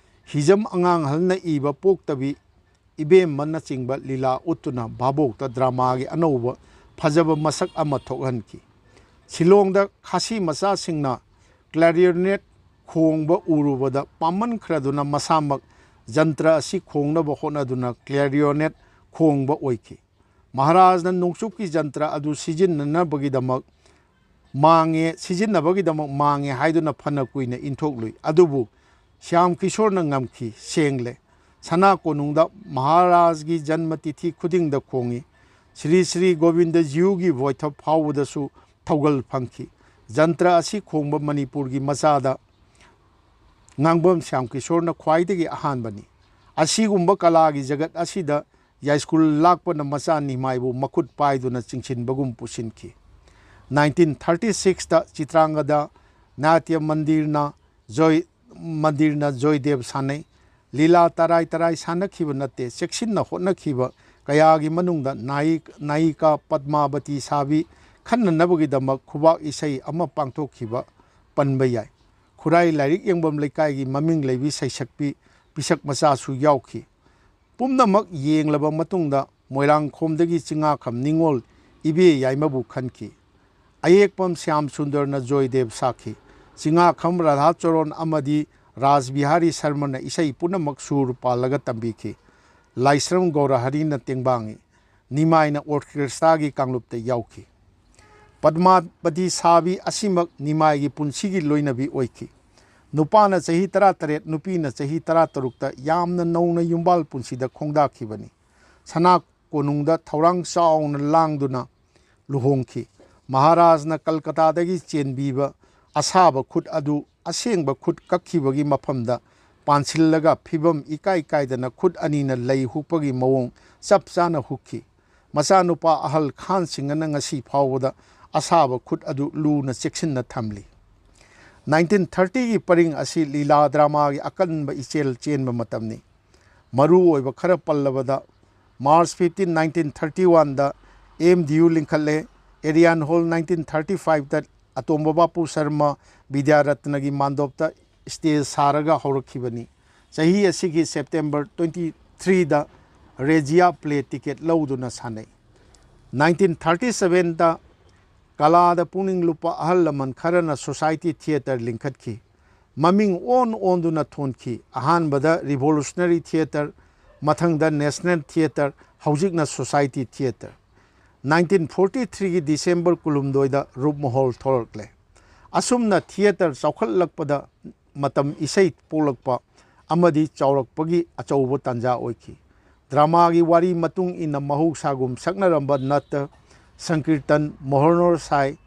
ꯍꯤꯖꯝ ꯑꯉꯥꯡ ꯑꯍꯜꯅ ꯏꯕ ꯄꯣꯛꯇꯕꯤ ꯏꯕꯦꯝꯃꯅꯆꯤꯡꯕ ꯂꯤꯂꯥ ꯎꯠꯇꯨꯅ ꯚꯥꯕꯣꯛꯇ ꯗ꯭ꯔꯃꯥꯒꯤ ꯑꯅꯧꯕ ꯐꯖꯕ ꯃꯁꯛ ꯑꯃ ꯊꯣꯛꯍꯟꯈꯤ꯫ ꯁꯤꯂꯣꯡꯗ ꯈꯥꯁꯤ ꯃꯆꯥꯁꯤꯡꯅ ꯀ꯭ꯂꯦꯔꯤꯌꯣꯅꯦꯠ ꯈꯣꯡꯕ ꯎꯔꯨꯕꯗ ꯄꯥꯝꯃꯟꯈ꯭ꯔꯗꯨꯅ ꯃꯁꯥꯃꯛ ꯖꯟꯇ꯭ꯔ ꯑꯁꯤ ꯈꯣꯡꯅꯕ ꯍꯣꯠꯅꯗꯨꯅ ꯀ꯭ꯂꯦꯔꯤꯌꯣꯅꯦꯠ ꯈꯣꯡꯕ ꯑꯣꯏꯈꯤ꯫ ꯃꯍꯥꯔꯥꯖꯅ ꯅꯣꯡꯆꯨꯞꯀꯤ ꯖꯟꯇ꯭ꯔ ꯑꯗꯨ ꯁꯤꯖꯤꯟꯅꯅꯕꯒꯤꯗꯃꯛ ꯃꯥꯡꯉꯦ, ꯁꯤꯖꯤꯟꯅꯕꯒꯤꯗꯃꯛ ꯃꯥꯡꯉꯦ ꯍꯥꯏꯗꯨꯅ ꯐꯅ ꯀꯨꯏꯅ ꯏꯟꯊꯣꯛꯂꯨꯏ꯫ ꯑꯗꯨꯕꯨ ꯁ꯭ꯌꯥꯝ ꯀꯤꯁꯣꯔꯅ ꯉꯝꯈꯤ, ꯁꯦꯡꯂꯦ꯫ ꯁꯅꯥ ꯀꯣꯅꯨꯡꯗ ꯃꯍꯥꯔꯥꯖꯒꯤ ꯖꯟꯃ ꯇꯤꯊꯤ ꯈꯨꯗꯤꯡꯗ ꯈꯣꯡꯉꯤ꯫ ꯁ꯭ꯔꯤ ꯁ꯭ꯔꯤ ꯒꯣꯕꯤꯟꯗ ꯖꯤꯎꯒꯤ ꯋꯥꯏꯊꯣꯛ ꯐꯥꯎꯕꯗꯁꯨ ꯊꯧꯒꯜ ꯐꯪꯈꯤ꯫ ꯖꯟꯇ꯭ꯔ ꯑꯁꯤ ꯈꯣꯡꯕ ꯃꯅꯤꯄꯨꯔꯒꯤ ꯃꯆꯥꯗ ꯉꯥꯡꯕꯝ ꯁ꯭ꯌꯥꯝ ꯀꯤꯁꯣꯔꯅ ꯈ꯭ꯋꯥꯏꯗꯒꯤ ꯑꯍꯥꯟꯕꯅꯤ꯫ ꯑꯁꯤꯒꯨꯝꯕ ꯀꯂꯥꯒꯤ ꯖꯒꯠ ꯑꯁꯤꯗ ꯌꯥꯏꯁ꯭ꯀꯨꯜ ꯂꯥꯛꯄꯅ ꯃꯆꯥ ꯅꯤꯃꯥꯏꯕꯨ ꯃꯈꯨꯠ ꯄꯥꯏꯗꯨꯅ ꯆꯤꯡꯁꯤꯟꯕꯒꯨꯝ ꯄꯨꯁꯤꯟꯈꯤ꯫ ꯅꯥꯏꯟꯇꯤꯟ ꯊꯥꯔꯇꯤ ꯁꯤꯛꯁꯇ ꯆꯤꯇ꯭ꯔꯥꯡꯒꯗ ꯅꯥꯇ꯭ꯌ ꯃꯟꯗꯤꯔꯅ ꯖꯣꯏ, ꯃꯟꯗꯤꯔꯅ ꯖꯣꯏꯗꯦꯕ ꯁꯥꯟꯅꯩ꯫ ꯂꯤꯂꯥ ꯇꯔꯥꯏ ꯇꯔꯥꯏ ꯁꯥꯟꯅꯈꯤꯕ ꯅꯠꯇꯦ, ꯆꯦꯛꯁꯤꯟꯅ ꯍꯣꯠꯅꯈꯤꯕ ꯀꯌꯥꯒꯤ ꯃꯅꯨꯡꯗ ꯅꯥꯌꯤꯛ-, ꯅꯥꯌꯤꯀꯥ ꯄꯗꯃꯥꯕꯇꯤ ꯁꯥꯕꯤ ꯈꯟꯅꯅꯕꯒꯤꯗꯃꯛ ꯈꯨꯕꯥꯛ ꯏꯁꯩ ꯑꯃ ꯄꯥꯡꯊꯣꯛꯈꯤꯕ ꯄꯟꯕ ꯌꯥꯏ꯫ ꯈꯨꯔꯥꯏ ꯂꯥꯏꯔꯤꯛ ꯌꯦꯡꯐꯝ ꯂꯩꯀꯥꯏꯒꯤ ꯃꯃꯤꯡ ꯂꯩꯕꯤ ꯁꯩꯁꯛꯄꯤ ꯄꯤꯁꯛ ꯃꯆꯥꯁꯨ ꯌꯥꯎꯈꯤ꯫ ꯄꯨꯝꯅꯃꯛ ꯌꯦꯡꯂꯕ ꯃꯇꯨꯡꯗ ꯃꯣꯏꯔꯥꯡꯈꯣꯝꯗꯒꯤ ꯆꯤꯡꯉꯥꯈꯝ ꯅꯤꯉꯣꯜ ꯏꯕꯦ ꯌꯥꯏꯃꯕꯨ ꯈꯟꯈꯤ꯫ ꯑꯌꯦꯛꯄꯝ ꯁ꯭ꯌꯥꯝ ꯁꯨꯟꯗꯔꯅ ꯖꯣꯏꯗꯦꯕ ꯁꯥꯈꯤ꯫ ꯆꯤꯡꯉꯥꯈꯝ ꯔꯥꯙꯥꯆꯣꯔꯣꯟ ꯑꯃꯗꯤ ꯔꯥꯖ ꯕꯤꯍꯥꯔꯤ ꯁꯔꯃꯅ ꯏꯁꯩ ꯄꯨꯝꯅꯃꯛ ꯁꯨꯔ ꯄꯥꯜꯂꯒ ꯇꯝꯕꯤꯈꯤ꯫ ꯂꯥꯏꯁ꯭ꯔꯝ ꯒꯧꯔꯍꯔꯤꯅ ꯇꯦꯡꯕꯥꯡꯉꯤ꯫ ꯅꯤꯃꯥꯏꯅ ꯑꯣꯔꯀꯦꯁꯇ꯭ꯔꯥꯒꯤ ꯀꯥꯡꯂꯨꯞꯇ ꯌꯥꯎꯈꯤ꯫ ꯄꯗꯃꯥꯕꯇꯤ ꯁꯥꯕꯤ ꯑꯁꯤꯃꯛ ꯅꯤꯃꯥꯏꯒꯤ ꯄꯨꯟꯁꯤꯒꯤ ꯂꯣꯏꯅꯕꯤ ꯑꯣꯏꯈꯤ꯫ ꯅꯨꯄꯥꯅ ꯆꯍꯤ ꯇꯔꯥꯇꯔꯦꯠ, ꯅꯨꯄꯤꯅ ꯆꯍꯤ ꯇꯔꯥꯇꯔꯨꯛꯇ ꯌꯥꯝꯅ ꯅꯧꯅ ꯌꯨꯝꯕꯥꯜ ꯄꯨꯟꯁꯤꯗ ꯈꯣꯡꯗꯥꯈꯤꯕꯅꯤ꯫ ꯁꯅꯥ ꯀꯣꯅꯨꯡꯗ ꯊꯧꯔꯥꯡ ꯆꯥꯎꯅ ꯂꯥꯡꯗꯨꯅ ꯂꯨꯍꯣꯡꯈꯤ꯫ ꯃꯍꯥꯔꯥꯖꯅ ꯀꯜꯀꯇꯥꯗꯒꯤ ꯆꯦꯟꯕꯤꯕ ꯑꯁꯥꯕ ꯈꯨꯠ ꯑꯗꯨ ꯑꯁꯦꯡꯕ ꯈꯨꯠ ꯀꯛꯈꯤꯕꯒꯤ ꯃꯐꯝꯗ ꯄꯥꯟꯁꯤꯜꯂꯒ ꯐꯤꯕꯝ ꯏꯀꯥꯏ ꯀꯥꯏꯗꯅ ꯈꯨꯠ ꯑꯅꯤꯅ ꯂꯩ ꯍꯨꯛꯄꯒꯤ ꯃꯑꯣꯡ ꯆꯞ ꯆꯥꯅ ꯍꯨꯛꯈꯤ꯫ ꯃꯆꯥꯅꯨꯄꯥ ꯑꯍꯜ ꯈꯥꯟ ꯁꯤꯡꯍꯅ ꯉꯁꯤ ꯐꯥꯎꯕꯗ ꯑꯁꯥꯕ ꯈꯨꯠ ꯑꯗꯨ ꯂꯨꯅ ꯆꯦꯛꯁꯤꯟꯅ ꯊꯝꯂꯤ꯫ ꯅꯥꯏꯟꯇꯤꯟ ꯊꯥꯔꯇꯤꯒꯤ ꯄꯔꯤꯡ ꯑꯁꯤ ꯂꯤꯂꯥ ꯗ꯭ꯔꯃꯥꯒꯤ ꯑꯀꯟꯕ ꯏꯆꯦꯜ ꯆꯦꯟꯕ ꯃꯇꯝꯅꯤ꯫ ꯃꯔꯨ ꯑꯣꯏꯕ ꯈꯔ ꯄꯜꯂꯕꯗ, March fifteen, nineteen thirty one M D U ꯂꯤꯡꯈꯠꯂꯦ꯫ ꯑꯦꯔꯤꯌꯥꯟ ꯍꯣꯜ ꯅꯥꯏꯟꯇꯤꯟ ꯊꯥꯔꯇꯤ ꯐꯥꯏꯚꯇ ꯑꯇꯣꯝꯕ ꯕꯥꯄꯨ ꯁꯔꯃ ꯕꯤꯗ꯭ꯌꯥꯔꯠꯅꯒꯤ ꯃꯥꯟꯗꯣꯞꯇ ꯁ꯭ꯇꯦꯖ ꯁꯥꯔꯒ ꯍꯧꯔꯛꯈꯤꯕꯅꯤ꯫ ꯆꯍꯤ ꯑꯁꯤꯒꯤ ꯁꯦꯞꯇꯦꯝꯕꯔ ꯇ꯭ꯋꯦꯟꯇꯤ ꯊ꯭ꯔꯤꯗ ꯔꯦꯖꯤꯌꯥ ꯄ꯭ꯂꯦ ꯇꯤꯀꯦꯠ ꯂꯧꯗꯨꯅ ꯁꯥꯟꯅꯩ꯫ ꯅꯥꯏꯟꯇꯤꯟ ꯊꯥꯔꯇꯤ ꯁꯕꯦꯟꯗ ꯀꯂꯥꯗ ꯄꯨꯛꯅꯤꯡ ꯂꯨꯞꯄ ꯑꯍꯜ ꯂꯃꯟ ꯈꯔꯅ ꯁꯣꯁꯥꯏꯇꯤ ꯊꯤꯌꯦꯇꯔ ꯂꯤꯡꯈꯠꯈꯤ꯫ ꯃꯃꯤꯡ ꯑꯣꯟ ꯑꯣꯟꯗꯨꯅ ꯊꯣꯟꯈꯤ꯫ ꯑꯍꯥꯟꯕꯗ ꯔꯤꯚꯣꯂꯨꯁꯅꯔꯤ ꯊꯤꯌꯦꯇꯔ, ꯃꯊꯪꯗ ꯅꯦꯁꯅꯦꯜ ꯊꯤꯌꯦꯇꯔ, ꯍꯧꯖꯤꯛꯅ ꯁꯣꯁꯥꯏꯇꯤ ꯊꯤꯌꯦꯇꯔ꯫ ꯅꯥꯏꯟꯇꯤꯟ ꯐꯣꯔꯇꯤ ꯊ꯭ꯔꯤꯒꯤ ꯗꯤꯁꯦꯝꯕꯔ ꯀꯨꯟꯍꯨꯝꯗꯣꯏꯗ ꯔꯨꯞꯃꯍꯣꯜ ꯊꯣꯔꯛꯂꯦ꯫ ꯑꯁꯨꯝꯅ ꯊꯤꯌꯦꯇꯔ ꯆꯥꯎꯈꯠꯂꯛꯄꯗ ꯃꯇꯝ ꯏꯁꯩ ꯄꯣꯛꯂꯛꯄ ꯑꯃꯗꯤ ꯆꯥꯎꯔꯛꯄꯒꯤ ꯑꯆꯧꯕ ꯇꯥꯟꯖꯥ ꯑꯣꯏꯈꯤ꯫ ꯗ꯭ꯔꯃꯥꯒꯤ ꯋꯥꯔꯤ ꯃꯇꯨꯡ ꯏꯟꯅ ꯃꯍꯧꯁꯥꯒꯨꯝ ꯁꯛꯅꯔꯝꯕ ꯅꯠꯇ, ꯁꯪꯀꯤꯔꯇꯟ, ꯃꯣꯍꯣꯔꯅꯣꯔ ꯁꯥꯏ,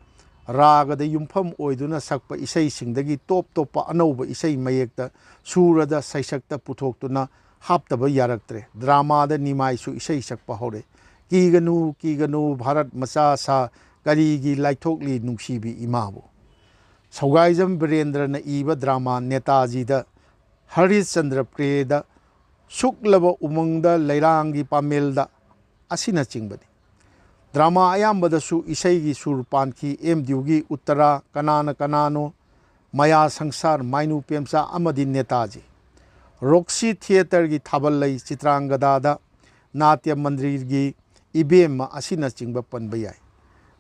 ꯔꯥꯒꯗ ꯌꯨꯝꯐꯝ ꯑꯣꯏꯗꯨꯅ ꯁꯛꯄ ꯏꯁꯩꯁꯤꯡꯗꯒꯤ ꯇꯣꯞ ꯇꯣꯞꯄ ꯑꯅꯧꯕ ꯏꯁꯩ ꯃꯌꯦꯛꯇ, ꯁꯨꯔꯗ, ꯁꯩꯁꯛꯇ ꯄꯨꯊꯣꯛꯇꯨꯅ ꯍꯥꯞꯇꯕ ꯌꯥꯔꯛꯇ꯭ꯔꯦ꯫ ꯗ꯭ꯔꯃꯥꯗ ꯅꯤꯃꯥꯏꯁꯨ ꯏꯁꯩ ꯁꯛꯄ ꯍꯧꯔꯦ꯫ "ꯀꯤꯒꯅꯨ, ꯀꯤꯒꯅꯨ, ꯚꯥꯔꯠ ꯃꯆꯥ ꯁꯥ, ꯀꯔꯤꯒꯤ ꯂꯥꯏꯊꯣꯛꯂꯤ ꯅꯨꯡꯁꯤꯕꯤ ꯏꯃꯥꯕꯨ?" ꯁꯧꯒꯥꯏꯖꯝ ꯕꯤꯔꯦꯟꯗ꯭ꯔꯅ ꯏꯕ ꯗ꯭ꯔꯃꯥ ꯅꯦꯇꯥꯖꯤꯗ ꯍꯔꯤꯁꯆꯟꯗ꯭ꯔ ꯄ꯭ꯔꯦꯗ ꯁꯨꯛꯂꯕ ꯎꯃꯪꯗ ꯂꯩꯔꯥꯡꯒꯤ ꯄꯥꯃꯦꯜꯗ ꯑꯁꯤꯅꯆꯤꯡꯕꯅꯤ꯫ ꯗ꯭ꯔꯃꯥ ꯑꯌꯥꯝꯕꯗꯁꯨ ꯏꯁꯩꯒꯤ ꯁꯨꯔ ꯄꯥꯟꯈꯤ꯫ ꯑꯦꯝ ꯗꯤꯌꯨꯒꯤ ꯎꯠꯇꯔꯥ, ꯀꯅꯥꯅ ꯀꯅꯥꯅꯣ, ꯃꯌꯥ ꯁꯪꯁꯥꯔ, ꯃꯥꯏꯅꯨ ꯄꯦꯝꯆꯥ ꯑꯃꯗꯤ ꯅꯦꯇꯥꯖꯤ꯫ ꯔꯣꯛꯁꯤ ꯊꯤꯌꯦꯇꯔꯒꯤ ꯊꯥꯕꯜ ꯂꯩ, ꯆꯤꯇ꯭ꯔꯥꯡꯒꯗꯥꯗ, ꯅꯥꯇ꯭ꯌ ꯃꯟꯗꯤꯔꯒꯤ ꯏꯕꯦꯝꯃ ꯑꯁꯤꯅꯆꯤꯡꯕ ꯄꯟꯕ ꯌꯥꯏ꯫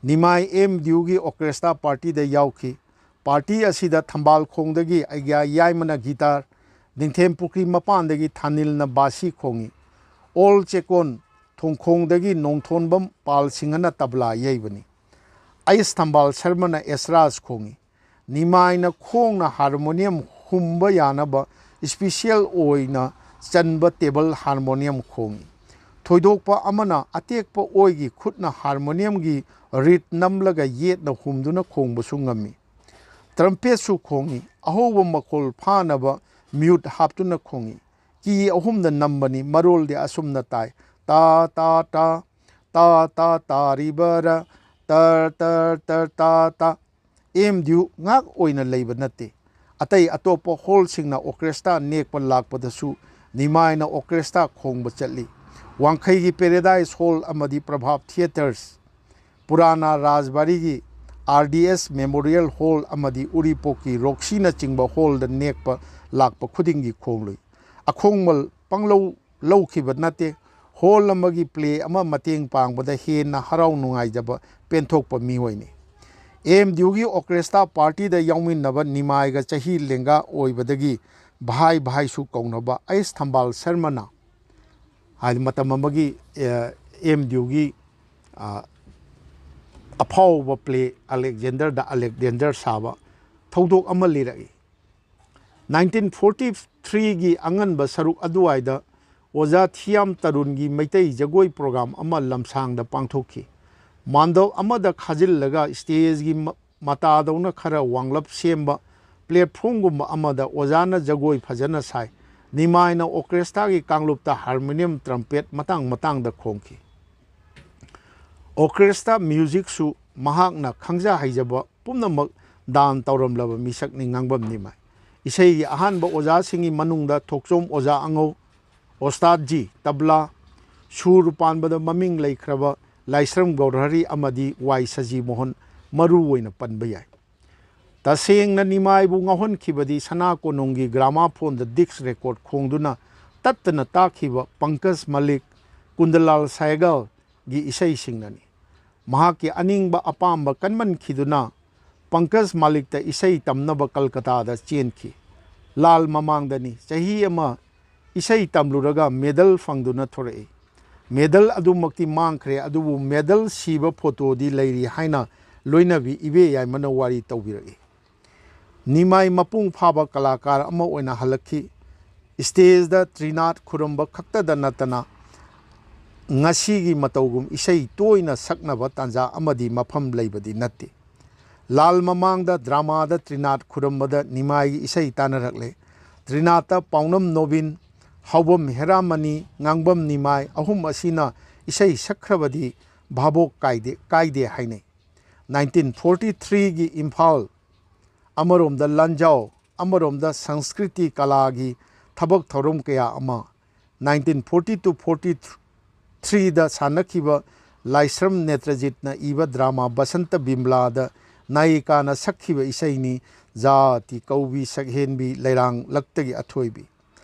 ꯅꯤꯃꯥꯏ ꯑꯦꯝ ꯗꯤꯌꯨꯒꯤ ꯑꯣꯔꯀꯦꯁꯇ꯭ꯔꯥ ꯄꯥꯔꯇꯤꯗ ꯌꯥꯎꯈꯤ꯫ ꯄꯥꯔꯇꯤ ꯑꯁꯤꯗ ꯊꯝꯕꯥꯜ ꯈꯣꯡꯗꯒꯤ ꯑꯩꯒ꯭ꯌꯥ ꯌꯥꯏꯃꯅ ꯒꯤꯇꯥꯔ, ꯅꯤꯡꯊꯦꯝ ꯄꯨꯈ꯭ꯔꯤ ꯃꯄꯥꯟꯗꯒꯤ ꯊꯥꯅꯤꯜꯅ ꯕꯥꯁꯤ ꯈꯣꯡꯏ꯫ ꯑꯣꯜ ꯆꯦꯀꯣꯟ ꯊꯣꯡꯈꯣꯡꯗꯒꯤ ꯅꯣꯡꯊꯣꯟꯕꯝ ꯄꯥꯜ ꯁꯤꯡꯍꯅ ꯇꯕ꯭ꯂꯥ ꯌꯩꯕꯅꯤ꯫ ꯑꯩꯁ ꯊꯝꯕꯥꯜ ꯁꯔꯃꯅ ꯑꯦꯁꯔꯥꯖ ꯈꯣꯡꯏ꯫ ꯅꯤꯃꯥꯏꯅ ꯈꯣꯡꯅ ꯍꯥꯔꯃꯣꯅꯤꯌꯝ ꯍꯨꯝꯕ ꯌꯥꯅꯕ ꯏꯁꯄꯤꯁꯤꯌꯦꯜ ꯑꯣꯏꯅ ꯆꯟꯕ ꯇꯦꯕꯜ ꯍꯥꯔꯃꯣꯅꯤꯌꯝ ꯈꯣꯡꯏ꯫ ꯊꯣꯏꯗꯣꯛꯄ ꯑꯃꯅ ꯑꯇꯦꯛꯄ ꯑꯣꯏꯒꯤ ꯈꯨꯠꯅ ꯍꯥꯔꯃꯣꯅꯤꯌꯝꯒꯤ ꯔꯤꯠ ꯅꯝꯂꯒ ꯌꯦꯠꯅ ꯍꯨꯝꯗꯨꯅ ꯈꯣꯡꯕꯁꯨ ꯉꯝꯃꯤ꯫ ꯇ꯭ꯔꯝꯄꯦꯠꯁꯨ ꯈꯣꯡꯏ꯫ ꯑꯍꯧꯕ ꯃꯈꯣꯜ ꯐꯥꯅꯕ ꯃ꯭ꯌꯨꯠ ꯍꯥꯞꯇꯨꯅ ꯈꯣꯡꯏ꯫ ꯀꯤ ꯑꯍꯨꯝꯗ ꯅꯝꯕꯅꯤ꯫ ꯃꯔꯣꯜꯗꯤ ꯑꯁꯨꯝꯅ ꯇꯥꯏ: ꯇꯥ ꯇꯥ ꯇꯥ, ꯇꯥ ꯇꯥ ꯇꯥꯔꯤꯕꯔ, ꯇꯔ ꯇꯔ ꯇꯔ ꯇꯥ ꯇꯥ꯫ ꯑꯦꯝ ꯗꯤꯌꯨ ꯉꯥꯛ ꯑꯣꯏꯅ ꯂꯩꯕ ꯅꯠꯇꯦ꯫ ꯑꯇꯩ ꯑꯇꯣꯞꯄ ꯍꯣꯜꯁꯤꯡꯅ ꯑꯣꯔꯀꯦꯁꯇ꯭ꯔꯥ ꯅꯦꯛꯄ ꯂꯥꯛꯄꯗꯁꯨ ꯅꯤꯃꯥꯏꯅ ꯑꯣꯔꯀꯦꯁꯇ꯭ꯔꯥ ꯈꯣꯡꯕ ꯆꯠꯂꯤ꯫ ꯋꯥꯡꯈꯩꯒꯤ ꯄꯦꯔꯦꯗꯥꯏꯁ ꯍꯣꯜ ꯑꯃꯗꯤ ꯄ꯭ꯔꯚꯥꯞ ꯊꯤꯌꯦꯇꯔꯁ, ꯄꯨꯔꯥꯅꯥ ꯔꯥꯖꯕꯥꯔꯤꯒꯤ R D S memorial hall ꯑꯃꯗꯤ ꯎꯔꯤꯄꯣꯛꯀꯤ ꯔꯣꯛꯁꯤꯅꯆꯤꯡꯕ ꯍꯣꯜꯗ ꯅꯦꯛꯄ ꯂꯥꯛꯄ ꯈꯨꯗꯤꯡꯒꯤ ꯈꯣꯡꯂꯨꯏ꯫ ꯑꯈꯣꯡꯕ ꯄꯪꯂꯧ ꯂꯧꯈꯤꯕ ꯅꯠꯇꯦ꯫ ꯍꯣꯜ ꯑꯃꯒꯤ ꯄ꯭ꯂꯦ ꯑꯃ ꯃꯇꯦꯡ ꯄꯥꯡꯕꯗ ꯍꯦꯟꯅ ꯍꯔꯥꯎ ꯅꯨꯡꯉꯥꯏꯖꯕ ꯄꯦꯟꯊꯣꯛꯄ ꯃꯤꯑꯣꯏꯅꯤ꯫ ꯑꯦꯝ ꯗꯤꯌꯨꯒꯤ ꯑꯣꯔꯀꯦꯁꯇ꯭ꯔꯥ ꯄꯥꯔꯇꯤꯗ ꯌꯥꯎꯃꯤꯟꯅꯕ ꯅꯤꯃꯥꯏꯒ ꯆꯍꯤ ꯂꯦꯡꯒꯥ ꯑꯣꯏꯕꯗꯒꯤ ꯚꯥꯏ ꯚꯥꯏꯁꯨ ꯀꯧꯅꯕ ꯑꯩꯁ ꯊꯝꯕꯥꯜ ꯁꯔꯃꯅ, ꯍꯥꯏꯗꯤ ꯃꯇꯝ ꯑꯃꯒꯤ ꯑꯦꯝ ꯗꯤꯌꯨꯒꯤ ꯑꯐꯥꯎꯕ ꯄ꯭ꯂꯦ ꯑꯂꯦꯛꯖꯦꯟꯗꯔꯗ ꯑꯂꯦꯛꯖꯦꯟꯗꯔ ꯁꯥꯕ ꯊꯧꯗꯣꯛ ꯑꯃ ꯂꯤꯔꯛꯏ꯫ ꯅꯥꯏꯟꯇꯤꯟ ꯐꯣꯔꯇꯤ ꯊ꯭ꯔꯤꯒꯤ ꯑꯉꯟꯕ ꯁꯔꯨꯛ ꯑꯗꯨꯋꯥꯏꯗ ꯑꯣꯖꯥ ꯊꯤꯌꯥꯝ ꯇꯔꯨꯟꯒꯤ ꯃꯩꯇꯩ ꯖꯒꯣꯏ ꯄ꯭ꯔꯣꯒ꯭ꯔꯥꯝ ꯑꯃ ꯂꯝꯁꯥꯡꯗ ꯄꯥꯡꯊꯣꯛꯈꯤ꯫ ꯃꯥꯟꯗꯞ ꯑꯃꯗ ꯈꯥꯖꯤꯜꯂꯒ ꯁ꯭ꯇꯦꯖꯒꯤ ꯃ-, ꯃꯇꯥꯗꯧꯅ ꯈꯔ ꯋꯥꯡꯂꯞ ꯁꯦꯝꯕ ꯄ꯭ꯂꯦꯠꯐꯣꯝꯒꯨꯝꯕ ꯑꯃꯗ ꯑꯣꯖꯥꯅ ꯖꯒꯣꯏ ꯐꯖꯅ ꯁꯥꯏ꯫ ꯅꯤꯃꯥꯏꯅ ꯑꯣꯔꯀꯦꯁꯇ꯭ꯔꯥꯒꯤ ꯀꯥꯡꯂꯨꯞꯇ ꯍꯥꯔꯃꯣꯅꯤꯌꯝ, ꯇ꯭ꯔꯝꯄꯦꯠ ꯃꯇꯥꯡ ꯃꯇꯥꯡꯗ ꯈꯣꯡꯈꯤ꯫ ꯑꯣꯔꯀꯦꯁꯇ꯭ꯔꯥ ꯃ꯭ꯌꯨꯖꯤꯛꯁꯨ ꯃꯍꯥꯛꯅ ꯈꯪꯖ ꯍꯩꯖꯕ ꯄꯨꯝꯅꯃꯛ ꯗꯥꯟ ꯇꯧꯔꯝꯂꯕ ꯃꯤꯁꯛꯅꯤ ꯉꯥꯡꯕꯝ ꯅꯤꯃꯥꯏ꯫ ꯏꯁꯩꯒꯤ ꯑꯍꯥꯟꯕ ꯑꯣꯖꯥꯁꯤꯡꯒꯤ ꯃꯅꯨꯡꯗ ꯊꯣꯛꯆꯣꯝ ꯑꯣꯖꯥ ꯑꯉꯧ, ꯑꯣꯁꯇꯥꯗꯖꯤ, ꯇꯕ꯭ꯂꯥ, ꯁꯨꯔ ꯄꯥꯟꯕꯗ ꯃꯃꯤꯡ ꯂꯩꯈ꯭ꯔꯕ ꯂꯥꯏꯁ꯭ꯔꯝ ꯒꯧꯔꯍꯔꯤ ꯑꯃꯗꯤ ꯋꯥꯏ ꯁꯖꯤ ꯃꯣꯍꯟ ꯃꯔꯨ ꯑꯣꯏꯅ ꯄꯟꯕ ꯌꯥꯏ꯫ ꯇꯁꯦꯡꯅ ꯅꯤꯃꯥꯏꯕꯨ ꯉꯥꯎꯍꯟꯈꯤꯕꯗꯤ ꯁꯅꯥ ꯀꯣꯅꯨꯡꯒꯤ ꯒ꯭ꯔꯥꯃꯥꯐꯣꯟꯗ ꯗꯤꯁꯛ ꯔꯦꯀꯣꯔꯗ ꯈꯣꯡꯗꯨꯅ ꯇꯠꯇꯅ ꯇꯥꯛꯈꯤꯕ ꯄꯪꯀꯖ ꯃꯂꯤꯛ, ꯀꯨꯟꯗꯂꯥꯜ ꯁꯍꯒꯜꯒꯤ ꯏꯁꯩꯁꯤꯡꯅꯅꯤ꯫ ꯃꯍꯥꯛꯀꯤ ꯑꯅꯤꯡꯕ ꯑꯄꯥꯝꯕ ꯀꯟꯃꯟꯈꯤꯗꯨꯅ ꯄꯪꯀꯖ ꯃꯂꯤꯛꯇ ꯏꯁꯩ ꯇꯝꯅꯕ ꯀꯜꯀꯇꯥꯗ ꯆꯦꯟꯈꯤ꯫ ꯂꯥꯜ ꯃꯃꯥꯡꯗꯅꯤ꯫ ꯆꯍꯤ ꯑꯃ ꯏꯁꯩ ꯇꯝꯂꯨꯔꯒ ꯃꯦꯗꯜ ꯐꯪꯗꯨꯅ ꯊꯣꯔꯛꯏ꯫ ꯃꯦꯗꯜ ꯑꯗꯨꯃꯛꯇꯤ ꯃꯥꯡꯈ꯭ꯔꯦ, ꯑꯗꯨꯕꯨ ꯃꯦꯗꯜ ꯁꯤꯕ ꯐꯣꯇꯣꯗꯤ ꯂꯩꯔꯤ ꯍꯥꯏꯅ ꯂꯣꯏꯅꯕꯤ ꯏꯕꯦ ꯌꯥꯏꯃꯅ ꯋꯥꯔꯤ ꯇꯧꯕꯤꯔꯛꯏ꯫ ꯅꯤꯃꯥꯏ ꯃꯄꯨꯡ ꯐꯥꯕ ꯀꯂꯥꯀꯥꯔ ꯑꯃ ꯑꯣꯏꯅ ꯍꯜꯂꯛꯈꯤ꯫ ꯁ꯭ꯇꯦꯖꯗ ꯇ꯭ꯔꯤꯅꯥꯊ ꯈꯨꯔꯨꯝꯕ ꯈꯛꯇꯗ ꯅꯠꯇꯅ ꯉꯁꯤꯒꯤ ꯃꯇꯧꯒꯨꯝ ꯏꯁꯩ ꯇꯣꯏꯅ ꯁꯛꯅꯕ ꯇꯥꯟꯖꯥ ꯑꯃꯗꯤ ꯃꯐꯝ ꯂꯩꯕꯗꯤ ꯅꯠꯇꯦ꯫ ꯂꯥꯜ ꯃꯃꯥꯡꯗ ꯗ꯭ꯔꯃꯥꯗ ꯇ꯭ꯔꯤꯅꯥꯊ ꯈꯨꯔꯨꯝꯕꯗ ꯅꯤꯃꯥꯏꯒꯤ ꯏꯁꯩ ꯇꯥꯟꯅꯔꯛꯂꯦ꯫ ꯇ꯭ꯔꯤꯅꯥꯊꯇ ꯄꯥꯎꯅꯝ ꯅꯣꯕꯤꯟ, ꯍꯥꯎꯕꯝ ꯍꯦꯔꯥꯃꯅꯤ, ꯉꯥꯡꯕꯝ ꯅꯤꯃꯥꯏ ꯑꯍꯨꯝ ꯑꯁꯤꯅ ꯏꯁꯩ ꯁꯛꯈ꯭ꯔꯕꯗꯤ ꯚꯥꯕꯣꯛ ꯀꯥꯏꯗꯦ, ꯀꯥꯏꯗꯦ ꯍꯥꯏꯅꯩ꯫ ꯅꯥꯏꯟꯇꯤꯟ ꯐꯣꯔꯇꯤ ꯊ꯭ꯔꯤꯒꯤ ꯏꯝꯐꯥꯜ, ꯑꯃꯔꯣꯝꯗ ꯂꯥꯟꯖꯥꯎ, ꯑꯃꯔꯣꯝꯗ ꯁꯪꯁꯀ꯭ꯔꯤꯇꯤ ꯀꯂꯥꯒꯤ ꯊꯕꯛ ꯊꯧꯔꯝ ꯀꯌꯥ ꯑꯃ, ꯅꯥꯏꯟꯇꯤꯟ ꯐꯣꯔꯇꯤ ꯇꯨ ꯐꯣꯔꯇꯤ ꯊ꯭ꯔꯤꯗ ꯁꯥꯟꯅꯈꯤꯕ ꯂꯥꯏꯁ꯭ꯔꯝ ꯅꯦꯇ꯭ꯔꯖꯤꯠꯅ ꯏꯕ ꯗ꯭ꯔꯃꯥ ꯕꯁꯟꯇ ꯕꯤꯝꯂꯥꯗ ꯅꯥꯌꯤꯀꯥꯅ ꯁꯛꯈꯤꯕ ꯏꯁꯩꯅꯤ, ꯖꯥꯇꯤ ꯀꯧꯕꯤ ꯁꯛꯍꯦꯟꯕꯤ ꯂꯩꯔꯥꯡꯂꯛꯇꯒꯤ ꯑꯊꯣꯏꯕꯤ꯫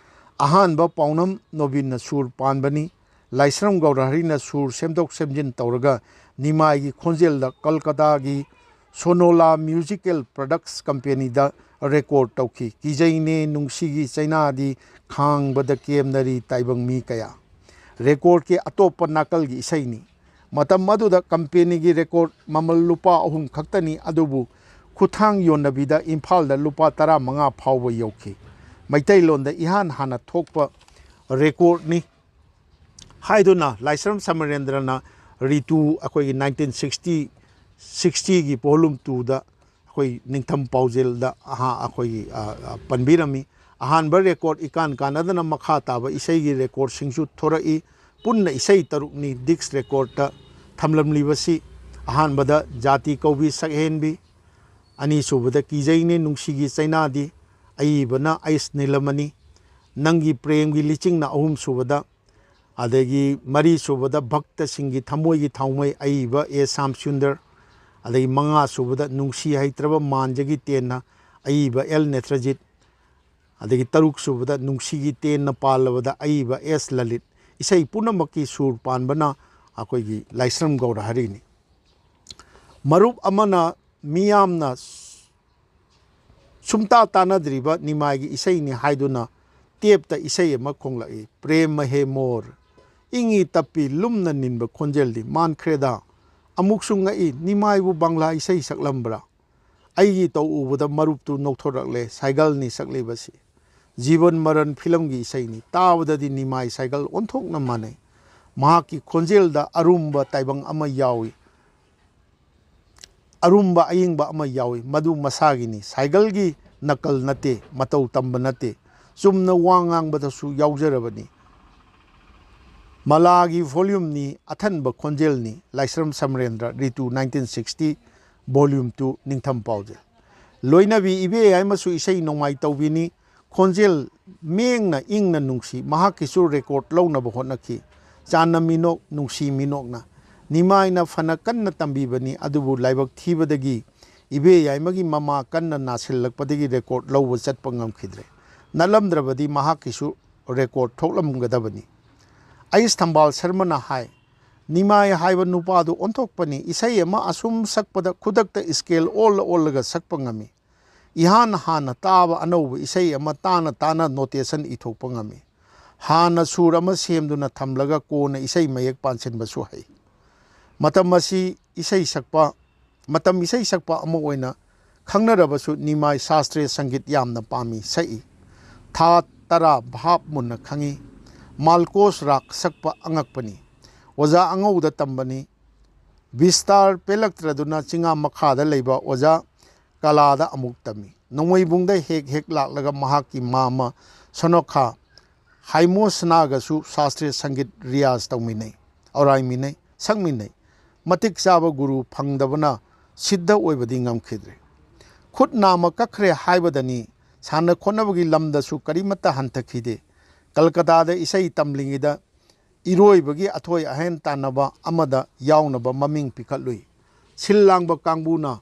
ꯑꯍꯥꯟꯕ ꯄꯥꯎꯅꯝ ꯅꯣꯕꯤꯟꯅ ꯁꯨꯔ ꯄꯥꯟꯕꯅꯤ꯫ ꯂꯥꯏꯁ꯭ꯔꯝ ꯒꯧꯔꯍꯔꯤꯅ ꯁꯨꯔ ꯁꯦꯝꯗꯣꯛ ꯁꯦꯝꯖꯤꯟ ꯇꯧꯔꯒ ꯅꯤꯃꯥꯏꯒꯤ ꯈꯣꯟꯖꯦꯜꯗ ꯀꯜꯀꯇꯥꯒꯤ ꯁꯣꯅꯣꯂꯥ ꯃ꯭ꯌꯨꯖꯤꯀꯦꯜ ꯄ꯭ꯔꯗꯛꯁ ꯀꯝꯄꯦꯅꯤꯗ ꯔꯦꯀꯣꯔꯗ ꯇꯧꯈꯤ꯫ ꯀꯤꯖꯩꯅꯦ ꯅꯨꯡꯁꯤꯒꯤ ꯆꯩꯅꯥꯗꯤ ꯈꯥꯡꯕꯗ ꯀꯦꯝꯅꯔꯤ ꯇꯥꯏꯕꯪ ꯃꯤ ꯀꯌꯥ꯫ ꯔꯦꯀꯣꯔꯗꯀꯤ ꯑꯇꯣꯞꯄ ꯅꯥꯀꯜꯒꯤ ꯏꯁꯩꯅꯤ꯫ ꯃꯇꯝ ꯑꯗꯨꯗ ꯀꯝꯄꯦꯅꯤꯒꯤ ꯔꯦꯀꯣꯔꯗ ꯃꯃꯜ ꯂꯨꯄꯥ ꯑꯍꯨꯝ ꯈꯛꯇꯅꯤ, ꯑꯗꯨꯕꯨ ꯈꯨꯠꯊꯥꯡ ꯌꯣꯟꯅꯕꯤꯗ ꯏꯝꯐꯥꯜꯗ ꯂꯨꯄꯥ ꯇꯔꯥꯃꯉꯥ ꯐꯥꯎꯕ ꯌꯧꯈꯤ꯫ ꯃꯩꯇꯩꯂꯣꯟꯗ ꯏꯍꯥꯟ ꯍꯥꯟꯅ ꯊꯣꯛꯄ ꯔꯦꯀꯣꯔꯗꯅꯤ ꯍꯥꯏꯗꯨꯅ ꯂꯥꯏꯁ꯭ꯔꯝ ꯁꯃꯔꯦꯟꯗ꯭ꯔꯅ ꯔꯤꯇꯨ ꯑꯩꯈꯣꯏꯒꯤ ꯅꯥꯏꯟꯇꯤꯟ ꯁꯤꯛꯁꯇꯤ, ꯁꯤꯛꯁꯇꯤꯒꯤ ꯚꯣꯂꯨꯝ ꯇꯨꯗ ꯑꯩꯈꯣꯏ ꯅꯤꯡꯊꯝ ꯄꯥꯎꯖꯦꯜꯗ ꯑꯍꯥ-, ꯑꯩꯈꯣꯏꯒꯤ, ꯑ, ꯑ, ꯄꯟꯕꯤꯔꯝꯃꯤ꯫ ꯑꯍꯥꯟꯕ ꯔꯦꯀꯣꯔꯗ ꯏꯀꯥꯟ ꯀꯥꯟꯅꯗꯅ ꯃꯈꯥ ꯇꯥꯕ ꯏꯁꯩꯒꯤ ꯔꯦꯀꯣꯔꯗꯁꯤꯡꯁꯨ ꯊꯣꯔꯛꯏ꯫ ꯄꯨꯟꯅ ꯏꯁꯩ ꯇꯔꯨꯛꯅꯤ ꯗꯤꯁꯛ ꯔꯦꯀꯣꯔꯗꯇ ꯊꯝꯂꯝꯂꯤꯕꯁꯤ꯫ ꯑꯍꯥꯟꯕꯗ ꯖꯥꯇꯤ ꯀꯧꯕꯤ ꯁꯛꯍꯦꯟꯕꯤ, ꯑꯅꯤꯁꯨꯕꯗ ꯀꯤꯖꯩꯅꯦ ꯅꯨꯡꯁꯤꯒꯤ ꯆꯩꯅꯥꯗꯤ, ꯑꯏꯕꯅ ꯑꯩꯁ ꯅꯤꯂꯃꯅꯤ, ꯅꯪꯒꯤ ꯄ꯭ꯔꯦꯝꯒꯤ ꯂꯤꯆꯤꯡꯅ ꯑꯍꯨꯝꯁꯨꯕꯗ, ꯑꯗꯒꯤ ꯃꯔꯤꯁꯨꯕꯗ ꯚꯛꯇꯁꯤꯡꯒꯤ ꯊꯃꯣꯏꯒꯤ ꯊꯥꯎꯃꯩ, ꯑꯏꯕ ꯑꯦ ꯁ꯭ꯌꯥꯝ ꯁꯨꯟꯗꯔ, ꯑꯗꯒꯤ ꯃꯉꯥꯁꯨꯕꯗ ꯅꯨꯡꯁꯤ ꯍꯩꯇ꯭ꯔꯕ ꯃꯥꯟꯖꯒꯤ ꯇꯦꯟꯅ, ꯑꯏꯕ ꯑꯦꯜ ꯅꯦꯇ꯭ꯔꯖꯤꯠ, ꯑꯗꯒꯤ ꯇꯔꯨꯛꯁꯨꯕꯗ ꯅꯨꯡꯁꯤꯒꯤ ꯇꯦꯟꯅ ꯄꯥꯜꯂꯕꯗ, ꯑꯏꯕ ꯑꯦꯁ ꯂꯂꯤꯠ꯫ ꯏꯁꯩ ꯄꯨꯝꯅꯃꯛꯀꯤ ꯁꯨꯔ ꯄꯥꯟꯕꯅ ꯑꯩꯈꯣꯏꯒꯤ ꯂꯥꯏꯁ꯭ꯔꯝ ꯒꯧꯔꯍꯔꯤꯅꯤ꯫ ꯃꯔꯨꯞ ꯑꯃꯅ ꯃꯤꯌꯥꯝꯅ ꯁꯨꯝꯇꯥ ꯇꯥꯅꯗ꯭ꯔꯤꯕ ꯅꯤꯃꯥꯏꯒꯤ ꯏꯁꯩꯅꯤ ꯍꯥꯏꯗꯨꯅ ꯇꯦꯞꯇ ꯏꯁꯩ ꯑꯃ ꯈꯣꯡꯂꯛꯏ, "ꯄ꯭ꯔꯦꯝ ꯃꯍꯦ ꯃꯣꯔ"꯫ ꯏꯪꯉꯤ ꯇꯞꯄꯤ ꯂꯨꯝꯅ ꯅꯤꯟꯕ ꯈꯣꯟꯖꯦꯜꯗꯤ ꯃꯥꯟꯈ꯭ꯔꯦꯗ꯫ ꯑꯃꯨꯛꯁꯨ ꯉꯛꯏ, ꯅꯤꯃꯥꯏꯕꯨ ꯕꯪꯂꯥ ꯏꯁꯩ ꯁꯛꯂꯝꯕ꯭ꯔꯥ? ꯑꯩꯒꯤ ꯇꯧ ꯎꯕꯗ ꯃꯔꯨꯞꯇꯨ ꯅꯣꯛꯊꯣꯔꯛꯂꯦ, ꯁꯥꯏꯒꯜꯅꯤ ꯁꯛꯂꯤꯕꯁꯤ꯫ ꯖꯤꯕꯟ ꯃꯔꯟ ꯐꯤꯂꯝꯒꯤ ꯏꯁꯩꯅꯤ, ꯇꯥꯕꯗꯗꯤ ꯅꯤꯃꯥꯏ ꯁꯥꯏꯒꯜ ꯑꯣꯟꯊꯣꯛꯅ ꯃꯥꯟꯅꯩ꯫ ꯃꯍꯥꯛꯀꯤ ꯈꯣꯟꯖꯦꯜꯗ ꯑꯔꯨꯝꯕ ꯇꯥꯏꯕꯪ ꯑꯃ ꯌꯥꯎꯏ꯫ ꯑꯔꯨꯝꯕ ꯑꯌꯤꯡꯕ ꯑꯃ ꯌꯥꯎꯏ, ꯃꯗꯨ ꯃꯁꯥꯒꯤꯅꯤ꯫ ꯁꯥꯏꯒꯜꯒꯤ ꯅꯀꯜ ꯅꯠꯇꯦ, ꯃꯇꯧ ꯇꯝꯕ ꯅꯠꯇꯦ, ꯆꯨꯝꯅ ꯋꯥ ꯉꯥꯡꯕꯗꯁꯨ ꯌꯥꯎꯖꯔꯕꯅꯤ꯫ ꯃꯂꯥꯒꯤ ꯚꯣꯂ꯭ꯌꯨꯝꯅꯤ, ꯑꯊꯟꯕ ꯈꯣꯟꯖꯦꯜꯅꯤ꯫ ꯂꯥꯏꯁ꯭ꯔꯝ ꯁꯃꯔꯦꯟꯗ꯭ꯔ, ꯔꯤꯇꯨ, ꯅꯥꯏꯟꯇꯤꯟ ꯁꯤꯛꯁꯇꯤ, ꯚꯣꯂ꯭ꯌꯨꯝ ꯇꯨ, ꯅꯤꯡꯊꯝ ꯄꯥꯎꯖꯦꯜ꯫ ꯂꯣꯏꯅꯕꯤ ꯏꯕꯦ ꯌꯥꯏꯃꯁꯨ ꯏꯁꯩ ꯅꯣꯡꯃꯥꯏ ꯇꯧꯕꯤꯅꯤ꯫ ꯈꯣꯟꯖꯦꯜ ꯃꯦꯡꯅ ꯏꯪꯅ ꯅꯨꯡꯁꯤ꯫ ꯃꯍꯥꯛꯀꯤꯁꯨ ꯔꯦꯀꯣꯔꯗ ꯂꯧꯅꯕ ꯍꯣꯠꯅꯈꯤ꯫ ꯆꯥꯟꯅ ꯃꯤꯅꯣꯛ, ꯅꯨꯡꯁꯤ ꯃꯤꯅꯣꯛꯅ꯫ ꯅꯤꯃꯥꯏꯅ ꯐꯅ ꯀꯟꯅ ꯇꯝꯕꯤꯕꯅꯤ, ꯑꯗꯨꯕꯨ ꯂꯥꯏꯕꯛ ꯊꯤꯕꯗꯒꯤ ꯏꯕꯦ ꯌꯥꯏꯃꯒꯤ ꯃꯃꯥ ꯀꯟꯅ ꯅꯥꯁꯤꯜꯂꯛꯄꯗꯒꯤ ꯔꯦꯀꯣꯔꯗ ꯂꯧꯕ ꯆꯠꯄ ꯉꯝꯈꯤꯗ꯭ꯔꯦ꯫ ꯅꯠꯂꯝꯗ꯭ꯔꯕꯗꯤ ꯃꯍꯥꯛꯀꯤꯁꯨ ꯔꯦꯀꯣꯔꯗ ꯊꯣꯛꯂꯝꯒꯗꯕꯅꯤ꯫ ꯑꯩꯁ ꯊꯝꯕꯥꯜ ꯁꯔꯃꯅ ꯍꯥꯏ, "ꯅꯤꯃꯥꯏ ꯍꯥꯏꯕ ꯅꯨꯄꯥꯗꯨ ꯑꯣꯟꯊꯣꯛꯄꯅꯤ꯫ ꯏꯁꯩ ꯑꯃ ꯑꯁꯨꯝ ꯁꯛꯄꯗ ꯈꯨꯗꯛꯇ ꯁ꯭ꯀꯦꯜ ꯑꯣꯜꯂ ꯑꯣꯜꯂꯒ ꯁꯛꯄ ꯉꯝꯃꯤ꯫ ꯏꯍꯥꯟ ꯍꯥꯟꯅ ꯇꯥꯕ ꯑꯅꯧꯕ ꯏꯁꯩ ꯑꯃ ꯇꯥꯅ ꯇꯥꯅ ꯅꯣꯇꯦꯁꯟ ꯏꯊꯣꯛꯄ ꯉꯝꯃꯤ꯫ ꯍꯥꯟꯅ ꯁꯨꯔ ꯑꯃ ꯁꯦꯝꯗꯨꯅ ꯊꯝꯂꯒ ꯀꯣꯟꯅ ꯏꯁꯩ ꯃꯌꯦꯛ ꯄꯥꯟꯁꯤꯟꯕꯁꯨ ꯍꯩ꯫ ꯃꯇꯝ ꯑꯁꯤ ꯏꯁꯩ ꯁꯛꯄ, ꯃꯇꯝ ꯏꯁꯩ ꯁꯛꯄ ꯑꯃ ꯑꯣꯏꯅ ꯈꯪꯅꯔꯕꯁꯨ ꯅꯤꯃꯥꯏ ꯁꯥꯁꯇ꯭ꯔꯤꯌ ꯁꯪꯒꯤꯠ ꯌꯥꯝꯅ ꯄꯥꯝꯃꯤ, ꯁꯛꯏ꯫ ꯊꯥ ꯇꯔꯥ ꯚꯥꯞ ꯃꯨꯟꯅ ꯈꯪꯏ꯫ ꯃꯥꯜꯀꯣꯁ ꯔꯥꯒ ꯁꯛꯄ ꯑꯉꯛꯄꯅꯤ꯫ ꯑꯣꯖꯥ ꯑꯉꯧꯗ ꯇꯝꯕꯅꯤ꯫ ꯕꯤꯁꯇꯥꯔ ꯄꯦꯜꯂꯛꯇ꯭ꯔꯗꯨꯅ ꯆꯤꯡꯉꯥ ꯃꯈꯥꯗ ꯂꯩꯕ ꯑꯣꯖꯥ ꯀꯂꯥꯗ ꯑꯃꯨꯛ ꯇꯝꯃꯤ꯫ ꯅꯣꯡꯃꯩꯕꯨꯡꯗ ꯍꯦꯛ ꯍꯦꯛ ꯂꯥꯛꯂꯒ ꯃꯍꯥꯛꯀꯤ ꯃꯥꯝꯃ ꯁꯣꯅꯣꯈꯥ ꯍꯥꯏꯃꯣꯁꯅꯥꯒꯁꯨ ꯁꯥꯁꯇ꯭ꯔꯤꯌ ꯁꯪꯒꯤꯠ ꯔꯤꯌꯥꯖ ꯇꯧꯃꯤꯟꯅꯩ, ꯑꯣꯔꯥꯏꯃꯤꯟꯅꯩ, ꯁꯛꯃꯤꯟꯅꯩ꯫ ꯃꯇꯤꯛ ꯆꯥꯕ ꯒꯨꯔꯨ ꯐꯪꯗꯕꯅ ꯁꯤꯗ ꯑꯣꯏꯕꯗꯤ ꯉꯝꯈꯤꯗ꯭ꯔꯦ꯫ ꯈꯨꯠ ꯅꯥꯝꯃ ꯀꯛꯈ꯭ꯔꯦ ꯍꯥꯏꯕꯗꯅꯤ, ꯁꯥꯟꯅ ꯈꯣꯠꯅꯕꯒꯤ ꯂꯝꯗꯁꯨ ꯀꯔꯤꯃꯠꯇ ꯍꯟꯊꯈꯤꯗꯦ꯫ ꯀꯜꯀꯇꯥꯗ ꯏꯁꯩ ꯇꯝꯂꯤꯉꯩꯗ ꯏꯔꯣꯏꯕꯒꯤ ꯑꯊꯣꯏ ꯑꯍꯦꯟ ꯇꯥꯟꯅꯕ ꯑꯃꯗ ꯌꯥꯎꯅꯕ ꯃꯃꯤꯡ ꯄꯤꯈꯠꯂꯨꯏ꯫ ꯁꯤꯜ ꯂꯥꯡꯕ ꯀꯥꯡꯕꯨꯅ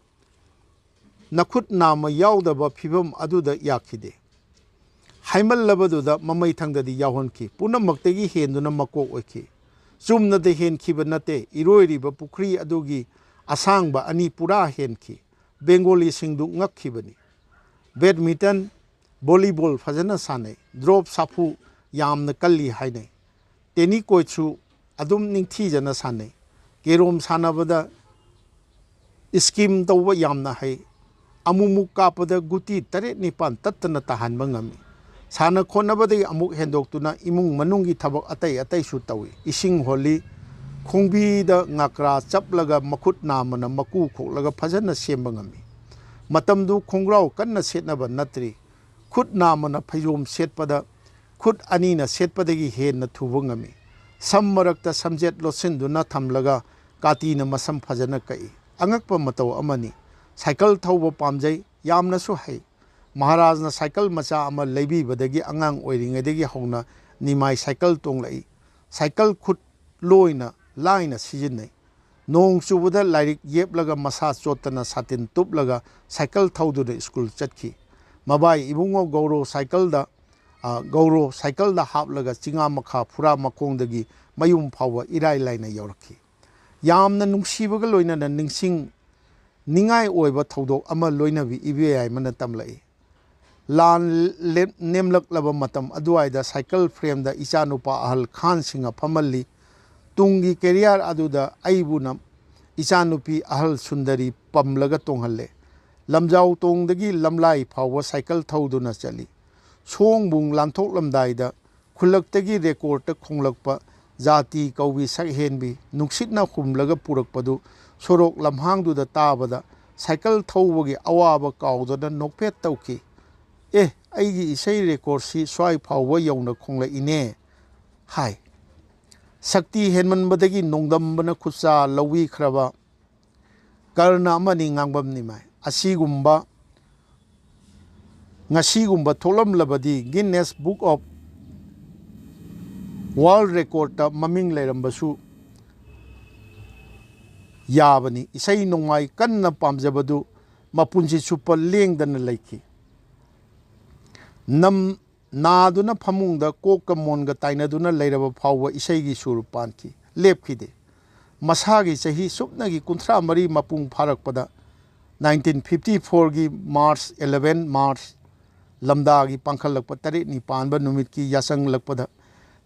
ꯅꯈꯨꯠ ꯅꯥꯝꯃ ꯌꯥꯎꯗꯕ ꯐꯤꯚꯝ ꯑꯗꯨꯗ ꯌꯥꯈꯤꯗꯦ꯫ ꯍꯥꯏꯃꯜꯂꯕꯗꯨꯗ ꯃꯃꯩꯊꯪꯗꯗꯤ ꯌꯥꯎꯍꯟꯈꯤ꯫ ꯄꯨꯝꯅꯃꯛꯇꯒꯤ ꯍꯦꯟꯗꯨꯅ ꯃꯀꯣꯛ ꯑꯣꯏꯈꯤ꯫ ꯆꯨꯝꯅꯗ ꯍꯦꯟꯈꯤꯕ ꯅꯠꯇꯦ, ꯏꯔꯣꯏꯔꯤꯕ ꯄꯨꯈ꯭ꯔꯤ ꯑꯗꯨꯒꯤ ꯑꯁꯥꯡꯕ ꯑꯅꯤ ꯄꯨꯔꯥ ꯍꯦꯟꯈꯤ꯫ ꯕꯦꯡꯒꯣꯂꯤꯁꯤꯡꯗꯨ ꯉꯛꯈꯤꯕꯅꯤ꯫ ꯕꯦꯗꯃꯤꯟꯇꯟ, ꯚꯣꯂꯤꯕꯣꯜ ꯐꯖꯅ ꯁꯥꯟꯅꯩ꯫ ꯗ꯭ꯔꯣꯞ ꯁꯥꯐꯨ ꯌꯥꯝꯅ ꯀꯜꯂꯤ ꯍꯥꯏꯅꯩ꯫ ꯇꯦꯅꯤꯀꯣꯏꯠꯁꯨ ꯑꯗꯨꯝ ꯅꯤꯡꯊꯤꯖꯅ ꯁꯥꯟꯅꯩ꯫ ꯀꯦꯔꯣꯝ ꯁꯥꯟꯅꯕꯗ ꯁ꯭ꯀꯤꯝ ꯇꯧꯕ ꯌꯥꯝꯅ ꯍꯩ꯫ ꯑꯃꯨꯛꯃꯨꯛ ꯀꯥꯞꯄꯗ ꯒꯨꯇꯤ ꯇꯔꯦꯠ ꯅꯤꯄꯥꯟ ꯇꯠꯇꯅ ꯇꯥꯍꯟꯕ ꯉꯝꯃꯤ꯫ ꯁꯥꯟꯅ ꯈꯣꯠꯅꯕꯗꯒꯤ ꯑꯃꯨꯛ ꯍꯦꯟꯗꯣꯛꯇꯨꯅ ꯏꯃꯨꯡ ꯃꯅꯨꯡꯒꯤ ꯊꯕꯛ ꯑꯇꯩ ꯑꯇꯩꯁꯨ ꯇꯧꯏ꯫ ꯏꯁꯤꯡ ꯍꯣꯜꯂꯤ, ꯈꯣꯡꯕꯤꯗ ꯉꯥꯀ꯭ꯔꯥ ꯆꯞꯂꯒ ꯃꯈꯨꯠ ꯅꯥꯝꯃꯅ ꯃꯀꯨ ꯈꯣꯛꯂꯒ ꯐꯖꯅ ꯁꯦꯝꯕ ꯉꯝꯃꯤ꯫ ꯃꯇꯝꯗꯨ ꯈꯣꯡꯒ꯭ꯔꯥꯎ ꯀꯟꯅ ꯁꯦꯠꯅꯕ ꯅꯠꯇ꯭ꯔꯤ꯫ ꯈꯨꯠ ꯅꯥꯝꯃꯅ ꯐꯩꯖꯣꯝ ꯁꯦꯠꯄꯗ ꯈꯨꯠ ꯑꯅꯤꯅ ꯁꯦꯠꯄꯗꯒꯤ ꯍꯦꯟꯅ ꯊꯨꯕ ꯉꯝꯃꯤ꯫ ꯁꯝ ꯃꯔꯛꯇ ꯁꯝꯖꯦꯠ ꯂꯣꯠꯁꯤꯟꯗꯨꯅ ꯊꯝꯂꯒ ꯀꯥꯇꯤꯅ ꯃꯁꯝ ꯐꯖꯅ ꯀꯛꯏ꯫ ꯑꯉꯛꯄ ꯃꯇꯧ ꯑꯃꯅꯤ꯫ ꯁꯥꯏꯀꯜ ꯊꯧꯕ ꯄꯥꯝꯖꯩ, ꯌꯥꯝꯅꯁꯨ ꯍꯩ꯫ ꯃꯍꯥꯔꯥꯖꯅ ꯁꯥꯏꯀꯜ ꯃꯆꯥ ꯑꯃ ꯂꯩꯕꯤꯕꯗꯒꯤ ꯑꯉꯥꯡ ꯑꯣꯏꯔꯤꯉꯩꯗꯒꯤ ꯍꯧꯅ ꯅꯤꯃꯥꯏ ꯁꯥꯏꯀꯜ ꯇꯣꯡꯂꯛꯏ꯫ ꯁꯥꯏꯀꯜ ꯈꯨꯠ ꯂꯣꯏꯅ ꯂꯥꯏꯅ ꯁꯤꯖꯤꯟꯅꯩ꯫ ꯅꯣꯡ ꯆꯨꯕꯗ ꯂꯥꯏꯔꯤꯛ ꯌꯦꯞꯂꯒ ꯃꯁꯥ ꯆꯣꯠꯇꯅ ꯁꯥꯇꯤꯟ ꯇꯨꯞꯂꯒ ꯁꯥꯏꯀꯜ ꯊꯧꯗꯨꯅ ꯁ꯭ꯀꯨꯜ ꯆꯠꯈꯤ꯫ ꯃꯕꯥꯏ ꯏꯕꯨꯡꯉꯣ ꯒꯧꯔꯣ ꯁꯥꯏꯀꯜꯗ ꯒꯧꯔꯣ ꯁꯥꯏꯀꯜꯗ ꯍꯥꯞꯂꯒ ꯆꯤꯉꯥ ꯃꯈꯥ ꯐꯨꯔꯥ ꯃꯈꯣꯡꯗꯒꯤ ꯃꯌꯨꯝ ꯐꯥꯎꯕ ꯏꯔꯥꯏ ꯂꯥꯏꯅ ꯌꯧꯔꯛꯈꯤ꯫ ꯌꯥꯝꯅ ꯅꯨꯡꯁꯤꯕꯒ ꯂꯣꯏꯅꯅ ꯅꯤꯡꯁꯤꯡ ꯅꯤꯡꯉꯥꯏ ꯑꯣꯏꯕ ꯊꯧꯗꯣꯛ ꯑꯃ ꯂꯣꯏꯅꯕꯤ ꯏꯕꯦꯌꯥꯏꯃꯅ ꯇꯝꯂꯛꯏ꯫ ꯂꯥꯟ ꯂꯦꯞ-, ꯅꯦꯝꯂꯛꯂꯕ ꯃꯇꯝ ꯑꯗꯨꯋꯥꯏꯗ ꯁꯥꯏꯀꯜ ꯐ꯭ꯔꯦꯝꯗ ꯏꯆꯥꯅꯨꯄꯥ ꯑꯍꯜ ꯈꯥꯟ ꯁꯤꯡꯍ ꯐꯝꯍꯜꯂꯤ꯫ ꯇꯨꯡꯒꯤ ꯀꯦꯔꯤꯌꯔ ꯑꯗꯨꯗ ꯑꯩꯕꯨꯅ ꯏꯆꯥꯅꯨꯄꯤ ꯑꯍꯜ ꯁꯨꯟꯗꯔꯤ ꯄꯝꯂꯒ ꯇꯣꯡꯍꯜꯂꯦ꯫ ꯂꯝꯖꯥꯎ ꯇꯣꯡꯗꯒꯤ ꯂꯝꯂꯥꯏ ꯐꯥꯎꯕ ꯁꯥꯏꯀꯜ ꯊꯧꯗꯨꯅ ꯆꯠꯂꯤ꯫ ꯁꯣꯡꯕꯨꯡ ꯂꯥꯟꯊꯣꯛꯂꯝꯗꯥꯏꯗ ꯈꯨꯜꯂꯛꯇꯒꯤ ꯔꯦꯀꯣꯔꯠꯇ ꯈꯣꯡꯂꯛꯄ ꯖꯥꯇꯤ ꯀꯧꯕꯤ ꯁꯛꯍꯦꯟꯕꯤ ꯅꯨꯡꯁꯤꯠꯅ ꯍꯨꯝꯂꯒ ꯄꯨꯔꯛꯄꯗꯨ ꯁꯣꯔꯣꯛ ꯂꯝꯍꯥꯡꯗꯨꯗ ꯇꯥꯕꯗ ꯁꯥꯏꯀꯜ ꯊꯧꯕꯒꯤ ꯑꯋꯥꯕ ꯀꯥꯎꯗꯅ ꯅꯣꯛꯐꯦꯠ ꯇꯧꯈꯤ꯫ "ꯑꯦ, ꯑꯩꯒꯤ ꯏꯁꯩ ꯔꯦꯀꯣꯔꯠꯁꯤ ꯁ꯭ꯋꯥꯏ ꯐꯥꯎꯕ ꯌꯧꯅ ꯈꯣꯡꯂꯛꯏꯅꯦ" ꯍꯥꯏ꯫ ꯁꯛꯇꯤ ꯍꯦꯟꯃꯟꯕꯗꯒꯤ ꯅꯣꯡꯗꯝꯕꯅ ꯈꯨꯠꯁꯥ ꯂꯧꯕꯤꯈ꯭ꯔꯕ ꯀꯔꯅ ꯑꯃꯅꯤ ꯉꯥꯡꯕꯝ ꯅꯤꯃꯥꯏ꯫ ꯑꯁꯤꯒꯨꯝꯕ, ꯉꯁꯤꯒꯨꯝꯕ ꯊꯣꯛꯂꯝꯂꯕꯗꯤ Guinness Book of World Recordꯇ ꯃꯃꯤꯡ ꯂꯩꯔꯝꯕꯁꯨ ꯌꯥꯕꯅꯤ꯫ ꯏꯁꯩ ꯅꯣꯡꯃꯥꯏ ꯀꯟꯅ ꯄꯥꯝꯖꯕꯗꯨ ꯃꯄꯨꯟꯁꯤ ꯆꯨꯞꯄ ꯂꯦꯡꯗꯅ ꯂꯩꯈꯤ꯫ ꯅꯝ-, ꯅꯥꯗꯨꯅ ꯐꯃꯨꯡꯗ ꯀꯣꯛꯀ ꯃꯣꯟꯒ ꯇꯥꯏꯅꯗꯨꯅ ꯂꯩꯔꯕ ꯐꯥꯎꯕ ꯏꯁꯩꯒꯤ ꯁꯨꯔ ꯄꯥꯟꯈꯤ, ꯂꯦꯞꯈꯤꯗꯦ꯫ ꯃꯁꯥꯒꯤ ꯆꯍꯤ ꯁꯨꯞꯅꯒꯤ ꯀꯨꯟꯊ꯭ꯔꯥ ꯃꯔꯤ ꯃꯄꯨꯡ ꯐꯥꯔꯛꯄꯗ, nineteen fifty fourꯒꯤ March eleven, March, ꯂꯝꯗꯥꯒꯤ ꯄꯥꯡꯈꯠꯂꯛꯄ ꯇꯔꯦꯠꯅꯤ ꯄꯥꯟꯕ ꯅꯨꯃꯤꯠꯀꯤ ꯌꯥꯆꯪꯂꯛꯄꯗ,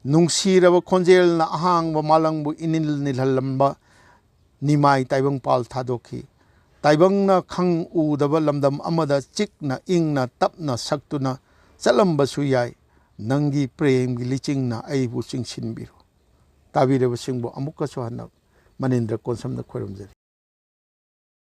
ꯅꯨꯡꯁꯤꯔꯕ ꯈꯣꯟꯖꯦꯜꯅ ꯑꯍꯥꯡꯕ ꯃꯥꯂꯪꯕꯨ ꯏꯅꯤꯜ ꯅꯤꯜꯍꯜꯂꯝꯕ ꯅꯤꯃꯥꯏ ꯇꯥꯏꯕꯪꯄꯥꯜ ꯊꯥꯗꯣꯛꯈꯤ꯫ ꯇꯥꯏꯕꯪꯅ ꯈꯪ ꯎꯗꯕ ꯂꯝꯗꯝ ꯑꯃꯗ ꯆꯤꯛꯅ ꯏꯪꯅ ꯇꯞꯅ ꯁꯛꯇꯨꯅ ꯆꯠꯂꯝꯕꯁꯨ ꯌꯥꯏ꯫ ꯅꯪꯒꯤ ꯄ꯭ꯔꯦꯝꯒꯤ ꯂꯤꯆꯤꯡꯅ ꯑꯩꯕꯨ ꯆꯤꯡꯁꯤꯟꯕꯤꯔꯣ꯫ ꯇꯥꯕꯤꯔꯕꯁꯤꯡꯕꯨ ꯑꯃꯨꯛꯀꯁꯨ ꯍꯟꯅ ꯃꯅꯤꯟꯗ꯭ꯔ ꯀꯣꯟꯁꯝꯅ ꯈꯣꯏꯔꯝꯖꯔꯤ꯫